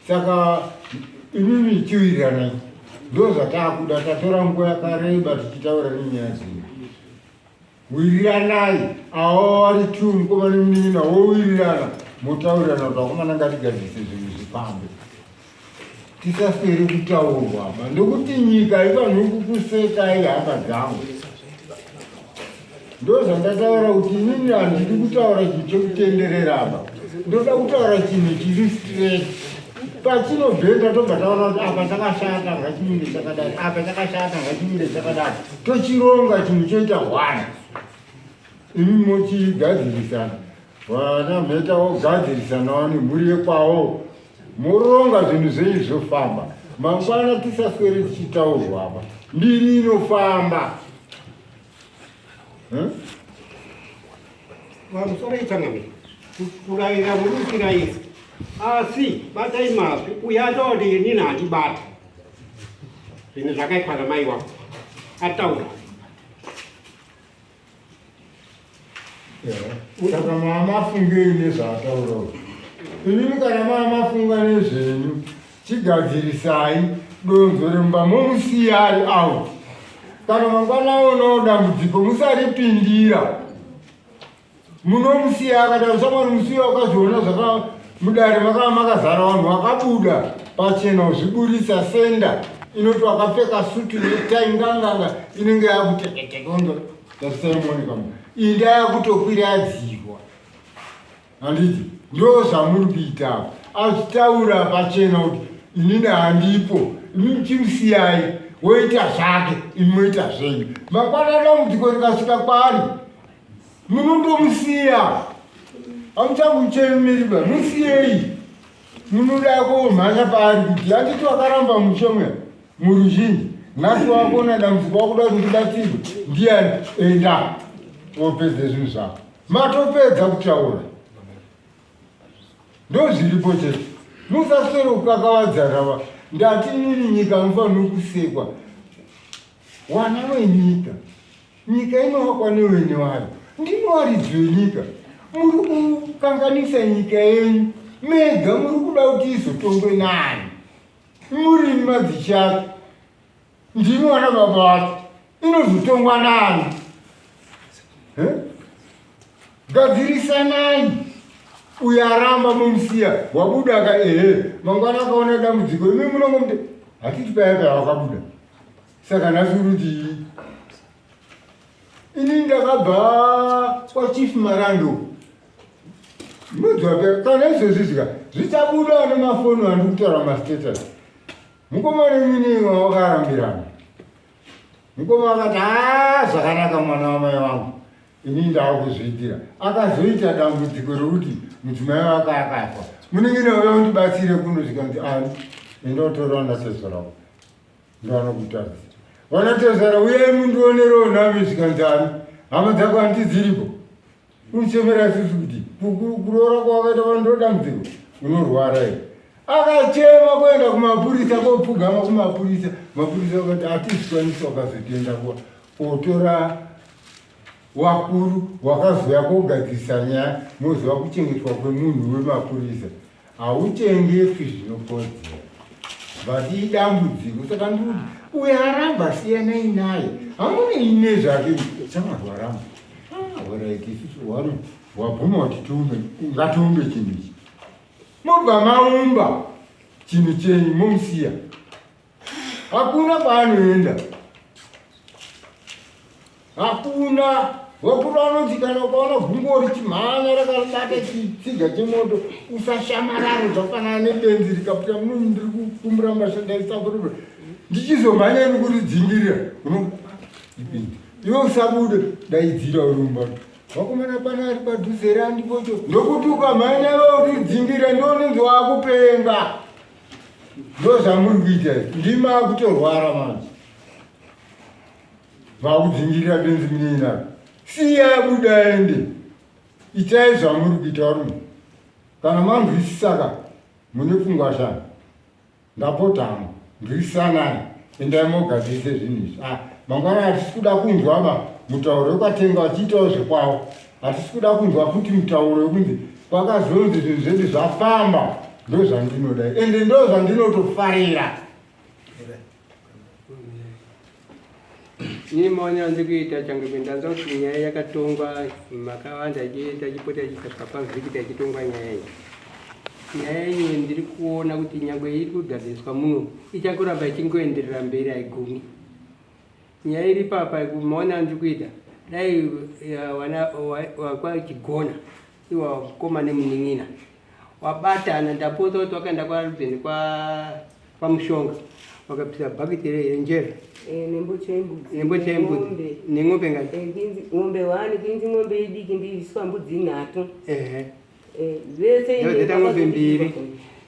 Saka imimi chiwiriranai, ndozvataakuda. Tatora nguva yakareba tichitaura nenyaya dzino. Wiriranai, avo vari two mukoma nemunin'ina wowirirana, motaurirana kuti vakomana ngatigadzirise zvinhu zvifambe. Tisaswere kutaurwa apa ndokuti nyika haifaniri kukusekai hama dzangu. Ndozvandataura kuti inini handidi kutaura chinhu chekutenderera apa. Ndoda kutaura chinhu chiri straight. Pachinobhenda tobva taona kuti apa chakashata ngachimire chakadai, apa chakashata ngachimire chakadai. Tochironga chinhu choita one. Imi mochigadzirisana. Vana mheta vogadzirisanawo nemhuri yekwawo. Moronga zvinhu zvenyu zvofamba. Mangwana tisaswere tichitaurwa apa. Mbiri inofamba. Pamusoro itsangamira kurayira muri kurayira asi batai mazwi uyo ataura inini handibata zvinhu zvakaitwa namai wako ataura saka maamafungei nezvaataura inini kana maamafunga nezvenyu Chigadzirisai donzvo remumba momusiya ari out. Kana mangwana aonawo dambudziko musaripindira. Munomusiya akadaro shamwari musiya wakazviona zvaka mudare makava makazara vanhu vakabuda pachena uzviburitsa senda inoti wakapfeka sutu netai nganganga inenge yakuteketekondo tarisai muone kamu iyi ndayakutokwira yadzirwa Handiti ndo zvamuri kuita apa. Azvitaura pachena kuti inini handipo, imi muchimusiyai woita zvake, imi moita zvenyu. Mangwana dambudziko rikasvika kwaari munondomusiya, hamuchamuchemeri ba, musiyei. Munoda komhanya paari kuti handiti wakaramba mushe muya muruzhinji nhasi wakuona dambudziko wakuda kuti ndibatsirwe ndiyani? Enda wopedze zvinhu zvako. Matopedza kutaura. Ndozviripo chete. Musaswere kukakavadzana va. Ndati inini nyika mufanira kusekwa. Wana wenyika. Nyika inovakwa nevene vayo. Ndimi varidzi venyika. Muri kukanganisa nyika yenyu. Mega muri kuda kuti izotongwe nani? Muri madzishe ake. Ndimi vana baba vacho. Inozotongwa nani? Eh? Gadzirisanai. Uyo aramba mumusiya wabuda ka ehe mangwana akaona dambudziko imi munongomuti hatiti paya paya wakabuda saka nhasi uri kuti ini ndakabva kwachief marando mwedzi wapera kana izvozvi zvika zvichabuda nemafoni andiri kutaura mastatus mukoma nemini wawakarambirana mukoma akati haa zvakanaka mwana wamai vangu ini ndakuzviitira akazoita dambudziko rekuti mudzimai wake akafa munin'ina uya undibatsire kuno zvikanzi ani enda utora natezvara wako ndoanokutadzira vanatezvara uyai mundionerewo nami zvikanzi ani hama dzako hanti dziripo Unochemera isusu kuti kuroora kwawakaita pano ndodambudziko unorwara here? Akachema kuenda kumapurisa kopfugama kumapurisa, mapurisa akati hatizvikwanisi, wakazotienda kotora wakuru wakazouya kogadzirisa nyaya, moziva kuchengetwa kwemunhu wemapurisa hauchengetwi zvinokodzera but idambudziko saka ndikuti uyo aramba siyanai naye hamunei nezvake shamwari waramba horait ah, isusu wano wabvuma kuti tiumbe ngatiumbe chinhu ichi mobva maumba chinhu chenyu momusiya Hakuna kwaanoenda, hakuna. Vakuru vanoti kana ukaona gunguo richimhanya rakabata chitsiga chemoto usashamararo, zvafanana nebenzi rikaputa muno ndiri kukumbura mashandaisakuru ndichizomhanya ini kuridzingirira unoipinda iwe usabude daidzira uri mumba vakomana pana ari padhuze here andipocho ndokuti ukamhanya iwe uridzingirira ndounonzi wakupenga Ndozvamuri kuita izvi. Ndimi akutorwara manje. Vakudzingirira benzi munin'ina. Siya abuda aende. Itai zvamuri kuita varume. Kana manzwisisa ka mune pfungwa shanu. Ndapota hangu. Nzwisisanai. Endai mogadzirise zvinhu izvi. Ah, mangwana hatisi kuda kunzwa ba mutauro wekwatenga vachiitawo zvekwavo. Hatisi kuda kunzwa futi mutauro wekunzi kwakazonzi zvinhu zvedu zvafamba. Ndozvandinoda ende ndozvandinotofarira. Ini maonero andiri kuita change ndanzwa kuti nyaya yakatongwa makawanda tachipota ichitasvika pavhiki tachitongwa nyaya iyi. Nyaya iyi ndiri kuona kuti nyangwe iri kugadziriswa muno ichangoramba ichingoenderera mberi haigumi. Nyaya iri papa maonero andiri kuita dai wana wakwachigona iwa mukoma nemunin'ina wabatana ndapota kuti wakaenda kwaRubheni kwaMushonga wakabvisa bhaketi renjera eh, nembocha yembudzi nen'ombe ngani eh, ng'ombe wani kuinzi ng'ombe idiki ndiiswa mbudzi nhatu eh, vese dzaita ng'ombe mbiri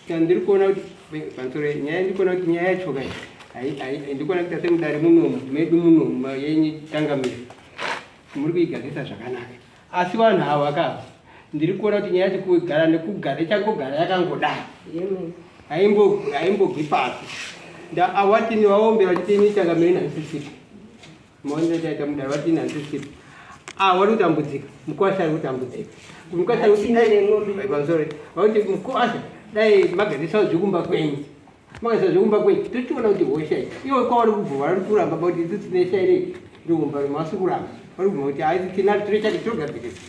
ndiri kuona kuti pamusoro nyaya ndiri kuona kuti nyaya yacho kai ndiri kuona kuti asemudare munomu medu munomu yenyu changamire muri kuigadzirisa zvakanaka Asi vanhu ava ka ndiri kuona kuti nyaya yacho kugara nekugara ichangogara yakangodai haimbobvi pasi awatini vaombera vachiti ini changamire nhanisisipi maonero taita mudare vatini hanisisipi ah wari kutambudzika mukwasha ari kutambudzika mukwasha ari kuti pamusoro vakuti mukwasha dai magadzirisa zvekumba kwenyu Makaisa zvekumba kwenyu tochiona kuti hosha iyi ivo kwavari kubva vari kuramba pakuti isu tine shairi riumba rimasi kuramba vari kubva kuti haisi tinaro tine chake tinogadzirisa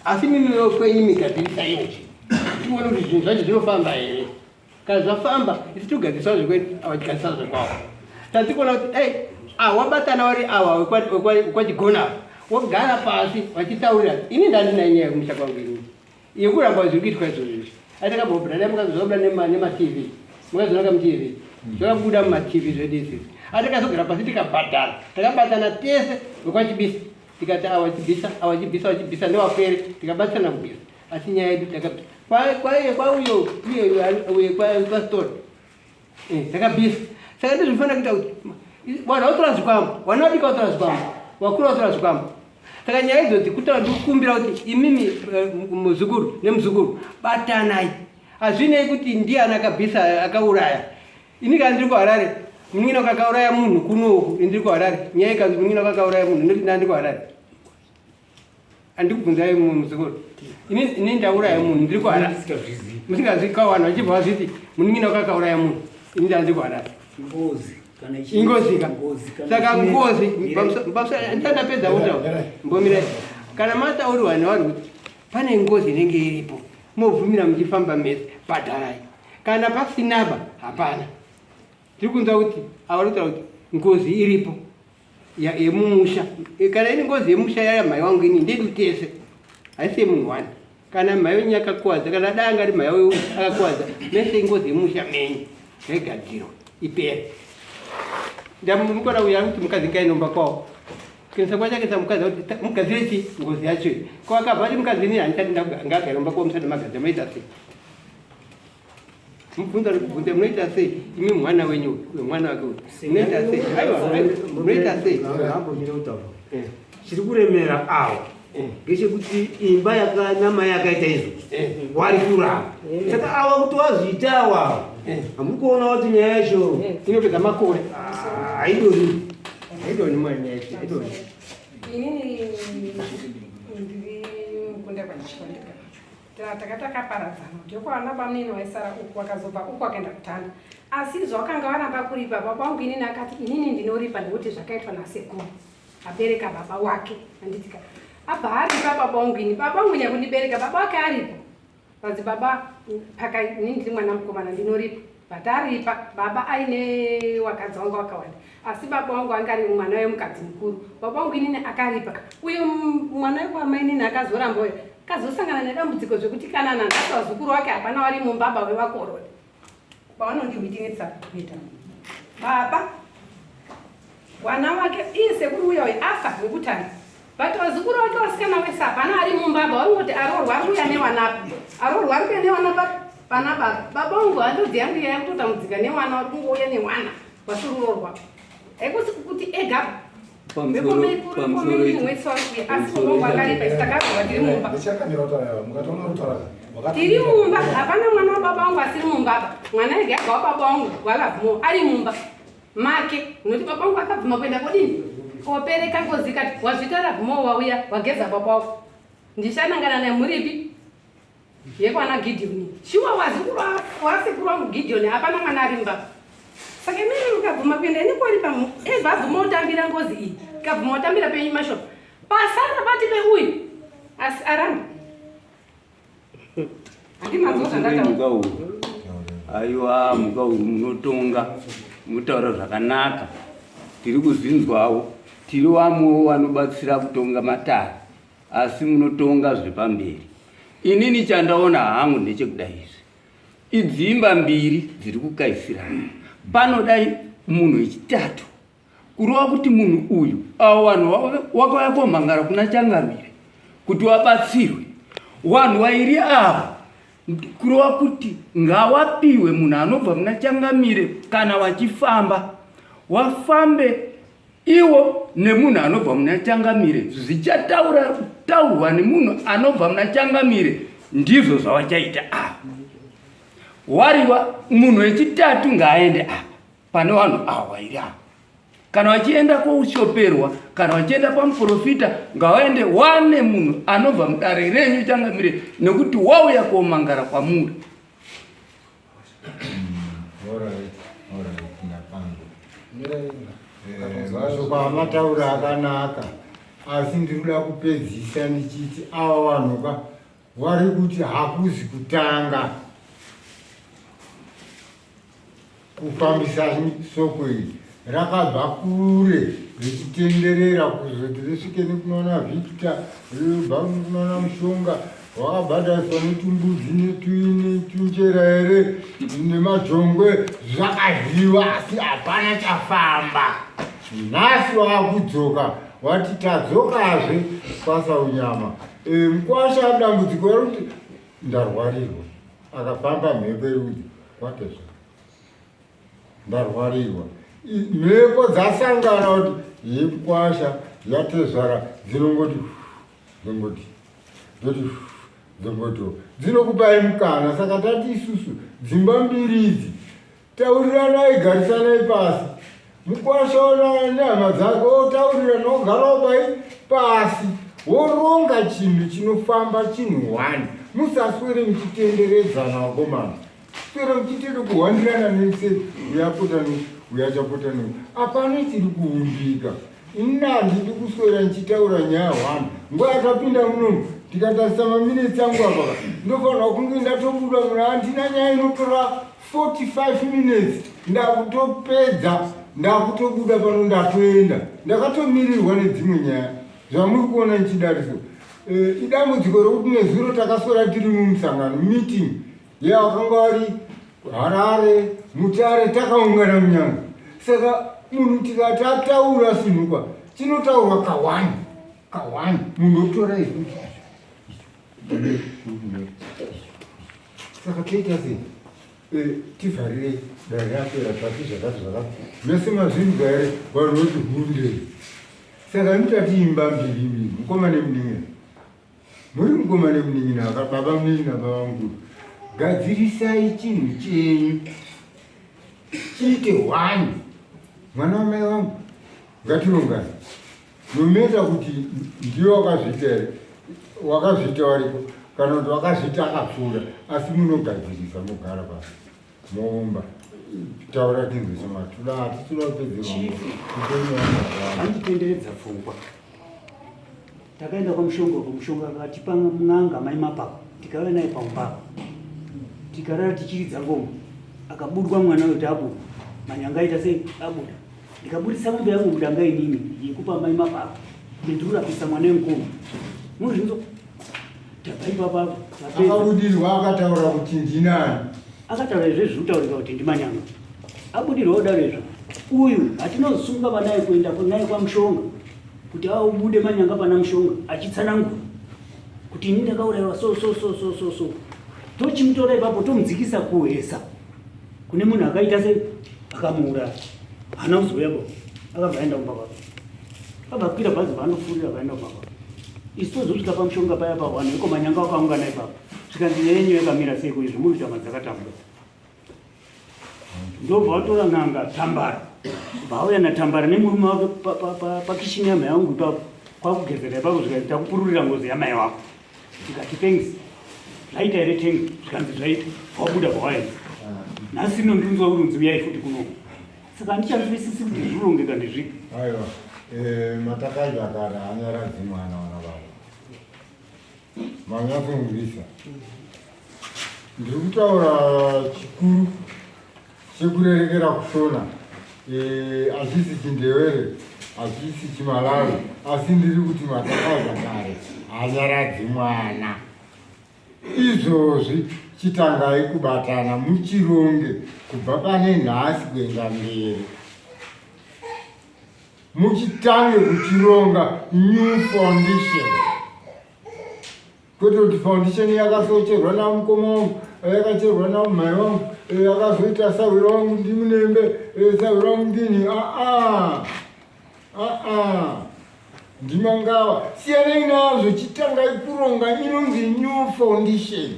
asi mimiwo kwenyu migadzirisa iwo tione kuti zvinhu zvacho zvinofamba here kana zvafamba isu togadzirisa zvekwedu avachigadzirisa zvekwavo tatikuona kuti dai ah, wabatana wari awa wekwachigona wogara pasi vachitaurira ini ndandina nyaya yekumusha kwangu inini yekuramba zviri kuitwa izvozvo izvi atakambobra dai mukazobra nematv mukazonaka mutv zvakabuda mumatv zvedu izvi atakazogara pasi tikabhadhara takabatana tese vekwachibisa tikati awa chibisa awa chibisa awa chibisa newapere tikabatsirana kubisa asi nyaya yedu takabisa kwauyo uye kwastori eh, takabisa saka ndizvinofanira kuita kuti vanhu vatora zvikwambo vana vadiki vatora zvikwambo vakuru vatora zvikwambo. Saka nyaya idzodzi kutaura ndikukumbira kuti imimi eh, muzukuru nemuzukuru batanai. Hazvinei kuti ndiani akabvisa akauraya. Ini kana ndiri kuHarare munin'ina wako akauraya munhu kuno uku ini ndiri kuHarare nyaya ikanzi munin'ina wako akauraya munhu ndoti ndandi kuHarare. Andikubvunzai muzukuru. Ini ini ndauraya munhu ndiri kuHarare. Musingazivi kwa vanhu vachibva vazviti munin'ina wako akauraya munhu ini ndandi kuHarare. Ngozi kana ichi Ingozi ka. Ngozi kana Saka ichi- ngozi ndandapedza kutaura. Mbomirai. Kana mataurirwa nevanhu kuti pane ngozi inenge iripo mobvumira muchifamba mese bhadharai. Kana pasinaba hapana. Tiri kunzwa kuti ava kutaura kuti ngozi iripo yemumusha. Kana ini ngozi yemusha yaya mhai wangu ini ndedu tese. Haisi yemunhu wani. Kana mhai wenyu akakuwadza kana dai anga ari mhai wenyu akakuwadza mese ingozi yemusha menyu ngaigadzirwe ipere. Ndamukona uya kuti mukadzi ngainomba kwawo. Kuendesa kwachakesa mukadzi kuti mugadzire chi ngozi yacho iyi. Ko akabva ati mukadzi ini handichati ngagare mumba kwavo musati magadzira munoita sei? Mubvunza ndikubvunza munoita sei imi mwana wenyu uyu mwana wake uyu munoita sei? Aiwa munoita sei? Ambomira kutaura. Chiri kuremera awo ngechekuti imba yakanama yakaita izvo wari kuramba. Saka awa kuti wazviita awa hamuri kuona kuti nyaya yacho inopedza makore haidoni. Haidoni mwana yacho haidoni. Inini ndiri mukunda kwandika. Taka takaparadzana kuti yokwana bamunini waisara uku wakazobva uku akaenda kutanda. Asi zvawakanga waramba kuripa baba wangu inini akati inini ndinoripa nekuti zvakaitwa nasekuru abereka baba wake handitika abva aripa baba wangu ini baba wangu nyakundibereka baba wake aripo vanzi baba paka ini ndiri mwana mukomana ndinoripa but aripa baba aine wakadzi wangu wakawanda asi baba wangu anga ari mwana wemukadzi mukuru baba wangu inini akaripa uyo mwana wekwaamainini akazoramba uyo kazosangana nedambudziko zvekuti kana nanhasi vazukuru wake hapana wari mumba baba vevakoroni pavanondihwitinitsa kuita baba wana wake iye sekuru uya uyu afa wekutanga but vazukuru vake vasikana wese hapana ari mumba ba vari kuti aroorwa ari kuuya newana aroorwa ari kuuya newana pana baba baba wangu hanzvadzi yangu iya yakutotambudzika newana vari kungouya newana vasiri kuroorwa haikusi kuti ega tiri mumba hapana mwana wababa wangu asiri mumba apa mwana ega ega wababa wangu walavmo ari mumba make nokuti baba wangu akabvuma kuenda kodini kopereka ngozi kati wazvita lavmo wauya wageza baba wako ndichanangana nemuripi yekwana Gideon shuwa wazukuru wasekuru wangu Gideon hapana mwana ari mumba saka imene mukabvuma kuenda ini koripa ebva abvuma kutambira ngozi iyi kabvuma kutambira penyu mashoko pasara pati peuyu asi aramba handimanzwa zvandataura aiwa muka uyu munotonga munotaura zvakanaka tiri kuzvinzwawo tiri vamwewo vanobatsira kutonga matare asi munotonga zvepamberi inini chandaona hangu ndechekuda izvi idzimba mbiri dziri kukaisirana panodai munhu wechitatu kureva kuti munhu uyu avo vanhu wakauya komhangara kuna changamire kuti wabatsirwe vanhu vairi ava kureva kuti ngawapiwe munhu anobva muna changamire kana wachifamba wafambe Iwo nemunhu anobva muna changamire zvichataura taurwa nemunhu anobva muna changamire ndizvo zvavachaita ava. Wariwa munhu wechitatu ngaaende apa pane vanhu ava vairi ava. Kana vachienda koushoperwa kana vachienda pamuprofita ngavaende wane munhu anobva mudare renyu changamire nekuti wauya komangara kwamuri. Mashoko amataura akanaka asi ndiri kuda kupedzisa ndichiti ava vanhu ka vari kuti hakuzi kutanga kufambisa soko iri rakabva kure richitenderera kuzoti risvike nekunoona Victor rinobva kunoona Mushonga wakabhadhariswa netumbudzi netuini tunjera here nemajongwe zvakadyiwa asi hapana chafamba nhasi wakudzoka wati tadzokazve kwasaunyama e, mukwasha dambudziko rekuti ndarwarirwa akafamba mhepo yerudzi kwatezva ndarwarirwa mhepo dzasangana kuti yemukwasha yatezvara dzinongoti dzongoti dzoti dzongotiwo dzinokupai mukana saka tati isusu dzimba mbiri idzi Tauriranai, garisanai pasi. Mukwasha ona nehama dzake otaurirana ogarawo pai pasi woronga chinhu chinofamba chinhu one. Musaswere muchitenderedzana vakomana. Swere muchitende kuhwandirana nese uyapota no uyachapota no. Apana chiri kuumbika. Ini handidi kuswera ndichitaura nyaya one. Nguva yatapinda munomu tikatarisa maminetsi angu apa ndofanirwa kunge ndatobuda muno handina nyaya inotora 45 minutes ndakutopedza ndakutobuda pano ndatoenda ndakatomirirwa nedzimwe nyaya zvamuri kuona ndichidariso e, idambudziko rokuti nezuro takaswera tiri mumusangano meeting yewakanga wari harare mutare takaungana munyanga saka munhu tikati ataura sinhukwa chinotaurwa kawani kawani munhu otora izvi saka toita sei eh, tivharirei dare rapera zvati zvakati zvakati mese mazvinzwa here vanhu voti hunde saka mutati imba mbiri mbiri mukoma nemunin'ina muri mukoma nemunin'ina baba munin'ina baba mukuru gadzirisai chinhu chenyu chiite hwani mwana wamai wangu ngatirongani Nometa kuti ndiwe wakazviita here, wakazviita wariko kana kuti wakazviita akapfuura, asi munogadzirisa mogara pasi moumba taura tinzwe chamatoda hatitoda kupedzeranditenderedza pfungwa. Takaenda kwamushonga uko mushonga akatipa n'anga mai mapako tikauya naye paumba tikarara tichiridza ngoma akabudwa mwana uyo tabuda manyanga aita sei abuda ndikaburitsa mombe yangu mudanga inini yekupa mai mapako kuti ndikurapisa mwana wemukoma muzvinzo tabva ipapa akabudirwa akataura kuti ndinani akataura izvezvi zviri kutaurika kuti ndimanyanga abudirwa kudaro izvo uyu hatinozosunga vanaye kuenda naye kwamushonga kuti aubude manyanga pana mushonga achitsanangura kuti ini ndakaurayiwa so so so so so so tochimutora ipapo tomudzikisa kuhesa kune munhu akaita se akamuuraya haana kuzouya ko akabva aenda kumba kwake abva kwira bhazi vaanofurira vaenda kumba kwake isu tozosvika pamushonga paya pawanhu iko manyanga wakaungana ipapo zvikanzi nyaya yenyu yakamira seiko izvi muri kuita madzakatambura ndobva watora n'anga tambara bva auya natambara nemurume wake pakishini yamai wangu ipapo kwakugezera ipapo zvikanzi takupururira ngozi yamai wako ndikati thanks zvaita here thanks zvikanzi zvaita wabuda pawaenda nhasi ino ndinzwa uri unzi uyai futi kuno saka handichanzwisisi kuti zvirongeka ndezvipi aiwa eh, matakadya kare hanyaradzi mwana wana baba manyatsonzwisa ndiri kutaura chikuru chekurerekera kushona eh, hachisi chindewere hachisi chimalawi asi ndiri kuti matakaza kare hanyaradzi mwana izvozvi chitangai kubatana muchironge kubva pane nhasi kuenda mberi muchitange kuchironga new foundation kwete kuti foundation yakasocherwa namukoma wangu yakacherwa namai wangu yakazoita sahwira wangu ndimunembe sahwira wangu ndini aa aa ndimangava siyanai nazvo chitangai kuronga inonzi new foundation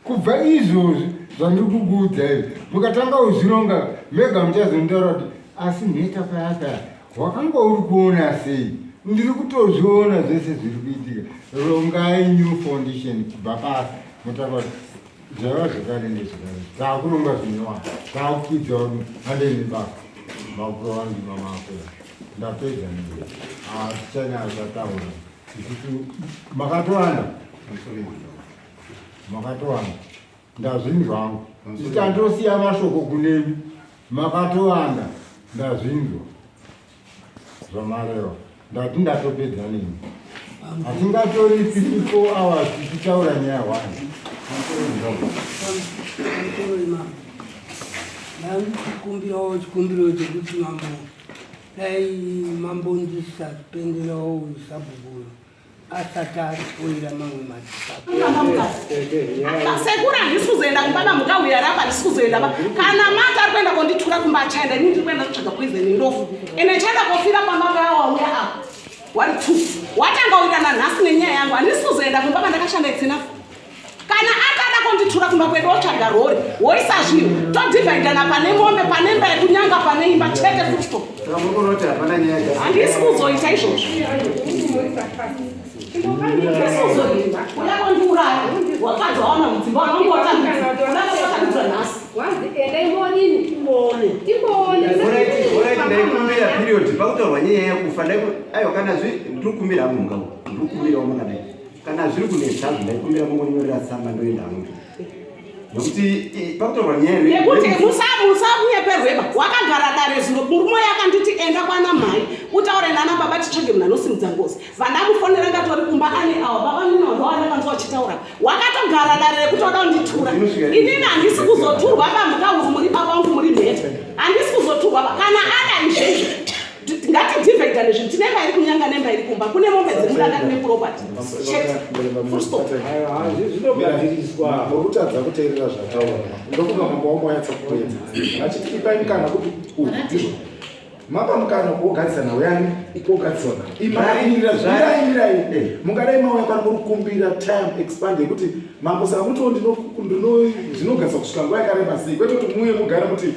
Kubva izvozvi zvandiri kukuudza izvi, mukatanga kuzvironga mega muchazonitaura kuti asi mheta paya paya wakanga uri kuona sei? Ndiri kutozviona zvese zviri kuitika. Rongai new foundation kubva pasi motanga kuti zvaiva zvekare ndezvekare, taakuronga zvinyowani, taakukwidza varume handei nebasa makurova ndima mako ndapedza newe hatichanyatataura isusu makatowanda Makatowanda ndazvinzwa hangu nditandosiya mashoko kunemi makatowanda ndazvinzwa zvamareva ndati ndatopedza nemi hatingatori 3 4 hours tichitaura nyaya one ndandikumbirawo chikumbiro chekuti mambo dai mambondisapenderawo uyu sabhuku uyu asati atyoira mamwe madzibaba. Handisi kuzoenda kumba mamuka uya rapa handisi kuzoenda ba kana mati ari kuenda konditura kumba achaenda ini ndiri kuenda kutsvaga poison ndofu ende chaenda kofira pamba paya wauya apa. Wari two. Watanga kuita nanhasi nenyaya yangu. Handisi kuzoenda kumba kwandakashanda it's enough. Kana akada konditura kumba kwedu otsvaga rori, woisa zvinhu, todivhaidana pane mombe, pane imba yekunyanga, pane imba chete full stop. Handisi kuzoita izvozvo. Handisi kuzoita. Uya kondiuraya. Wakadzi waona mudzimba wanongowatangidzwa nhasi. Wanzi endai monini timboone. Timboone. Alright, ndaikumbira period pakutaurwa nyaya yekufa ndaiku aiwa kana zvi ndikumbira hangu mungau ndikumbirawo makadai kana zviri kunetsa zvo ndaikumbira mungonyorera tsamba ndoenda hangu nekuti pakutaurwa nyaya nekuti musanyeperweba wakagara dare zuro murume uyo akanditi enda kwana mhai utaure nana baba titsvage munhu anosimudza ngozi vandamufonera ngatori kumba ane awa baba nina ndowandakanzwa vachitaura wakatogara dare rekuti wada kunditura inini handisi kuzoturwa pamhuka uru muri baba vangu muri mhete handisi kuzoturwa kana ada izvezvi ngatidivhaidane zvinhu tine imba iri kunyanga nemba iri kumba kune mombe dzemudanga kune property chete full stop zvinogadziriswa murikutadza kuteerera zvataura ndofunga mambo wangu wanyatsa kuedza achiti ipai mukana kuti ndizvo mapa mukana wogadzisa nhau yani wogadziswa imaimirira zvirai mirai eh. mungadai mauya pano muri kukumbira time expand yekuti mambo saka mutiwo ndinogadzisa kusvika nguva yakareba sei kwete kuti muuye mugare muti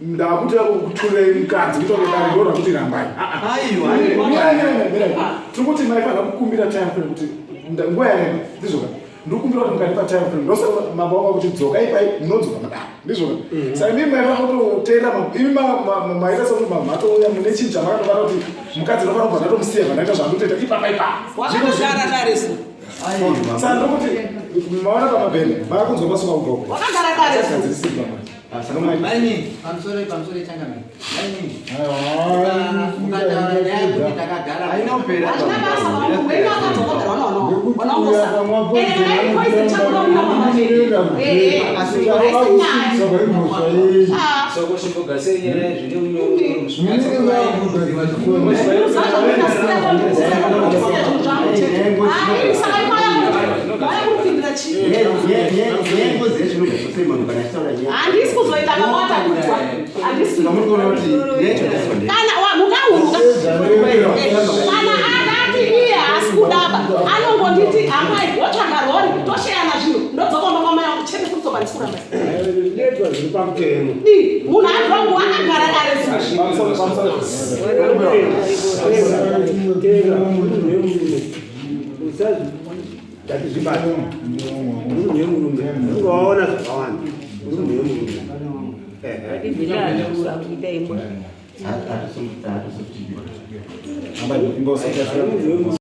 ndakuti kuturei mukadzi kuita kuti dare ndora kuti rambai ah, ah. mirai mirai mirai tiri kuti maifanira kukumbira time frame kuti nguva yareba ndizvoka ndokumbira kuti mukandipa time frame ndosaka mambo wanga kuti dzoka ipai munodzoka madaro ndizvoka mhm. saka imi maifanira kutoteera imi maita sekuti matouya mune chinhu chamakatobata kuti mukadzi unofanira kubva ndatomusiya vandaita zvandotoita ipapa ipapa saka ndokuti maona pamabhene makakunzwa masuka kubva Pamusoro pamusoro changamire. Mukataura nyaya yekuti takagara. Haina kupera. Hazvina basa vanhu wenyu akadzokodzerwa Handisi kuzoita kamwata kudzwa. Handisi. Kana mukahuruka. Kana adati iye haasi kudaba anongonditi amai wotsvaga rori tosheyana zvinhu ndodzoka kumba kwamai vangu chete kudzoka ndisi kuramba. Zvinoitwa zviri pamutemo. Munhu adrongo akagara dare Ndatizvibata. Murume yemurume. Ungaona zvakawanda. Murume yemurume. Ehe.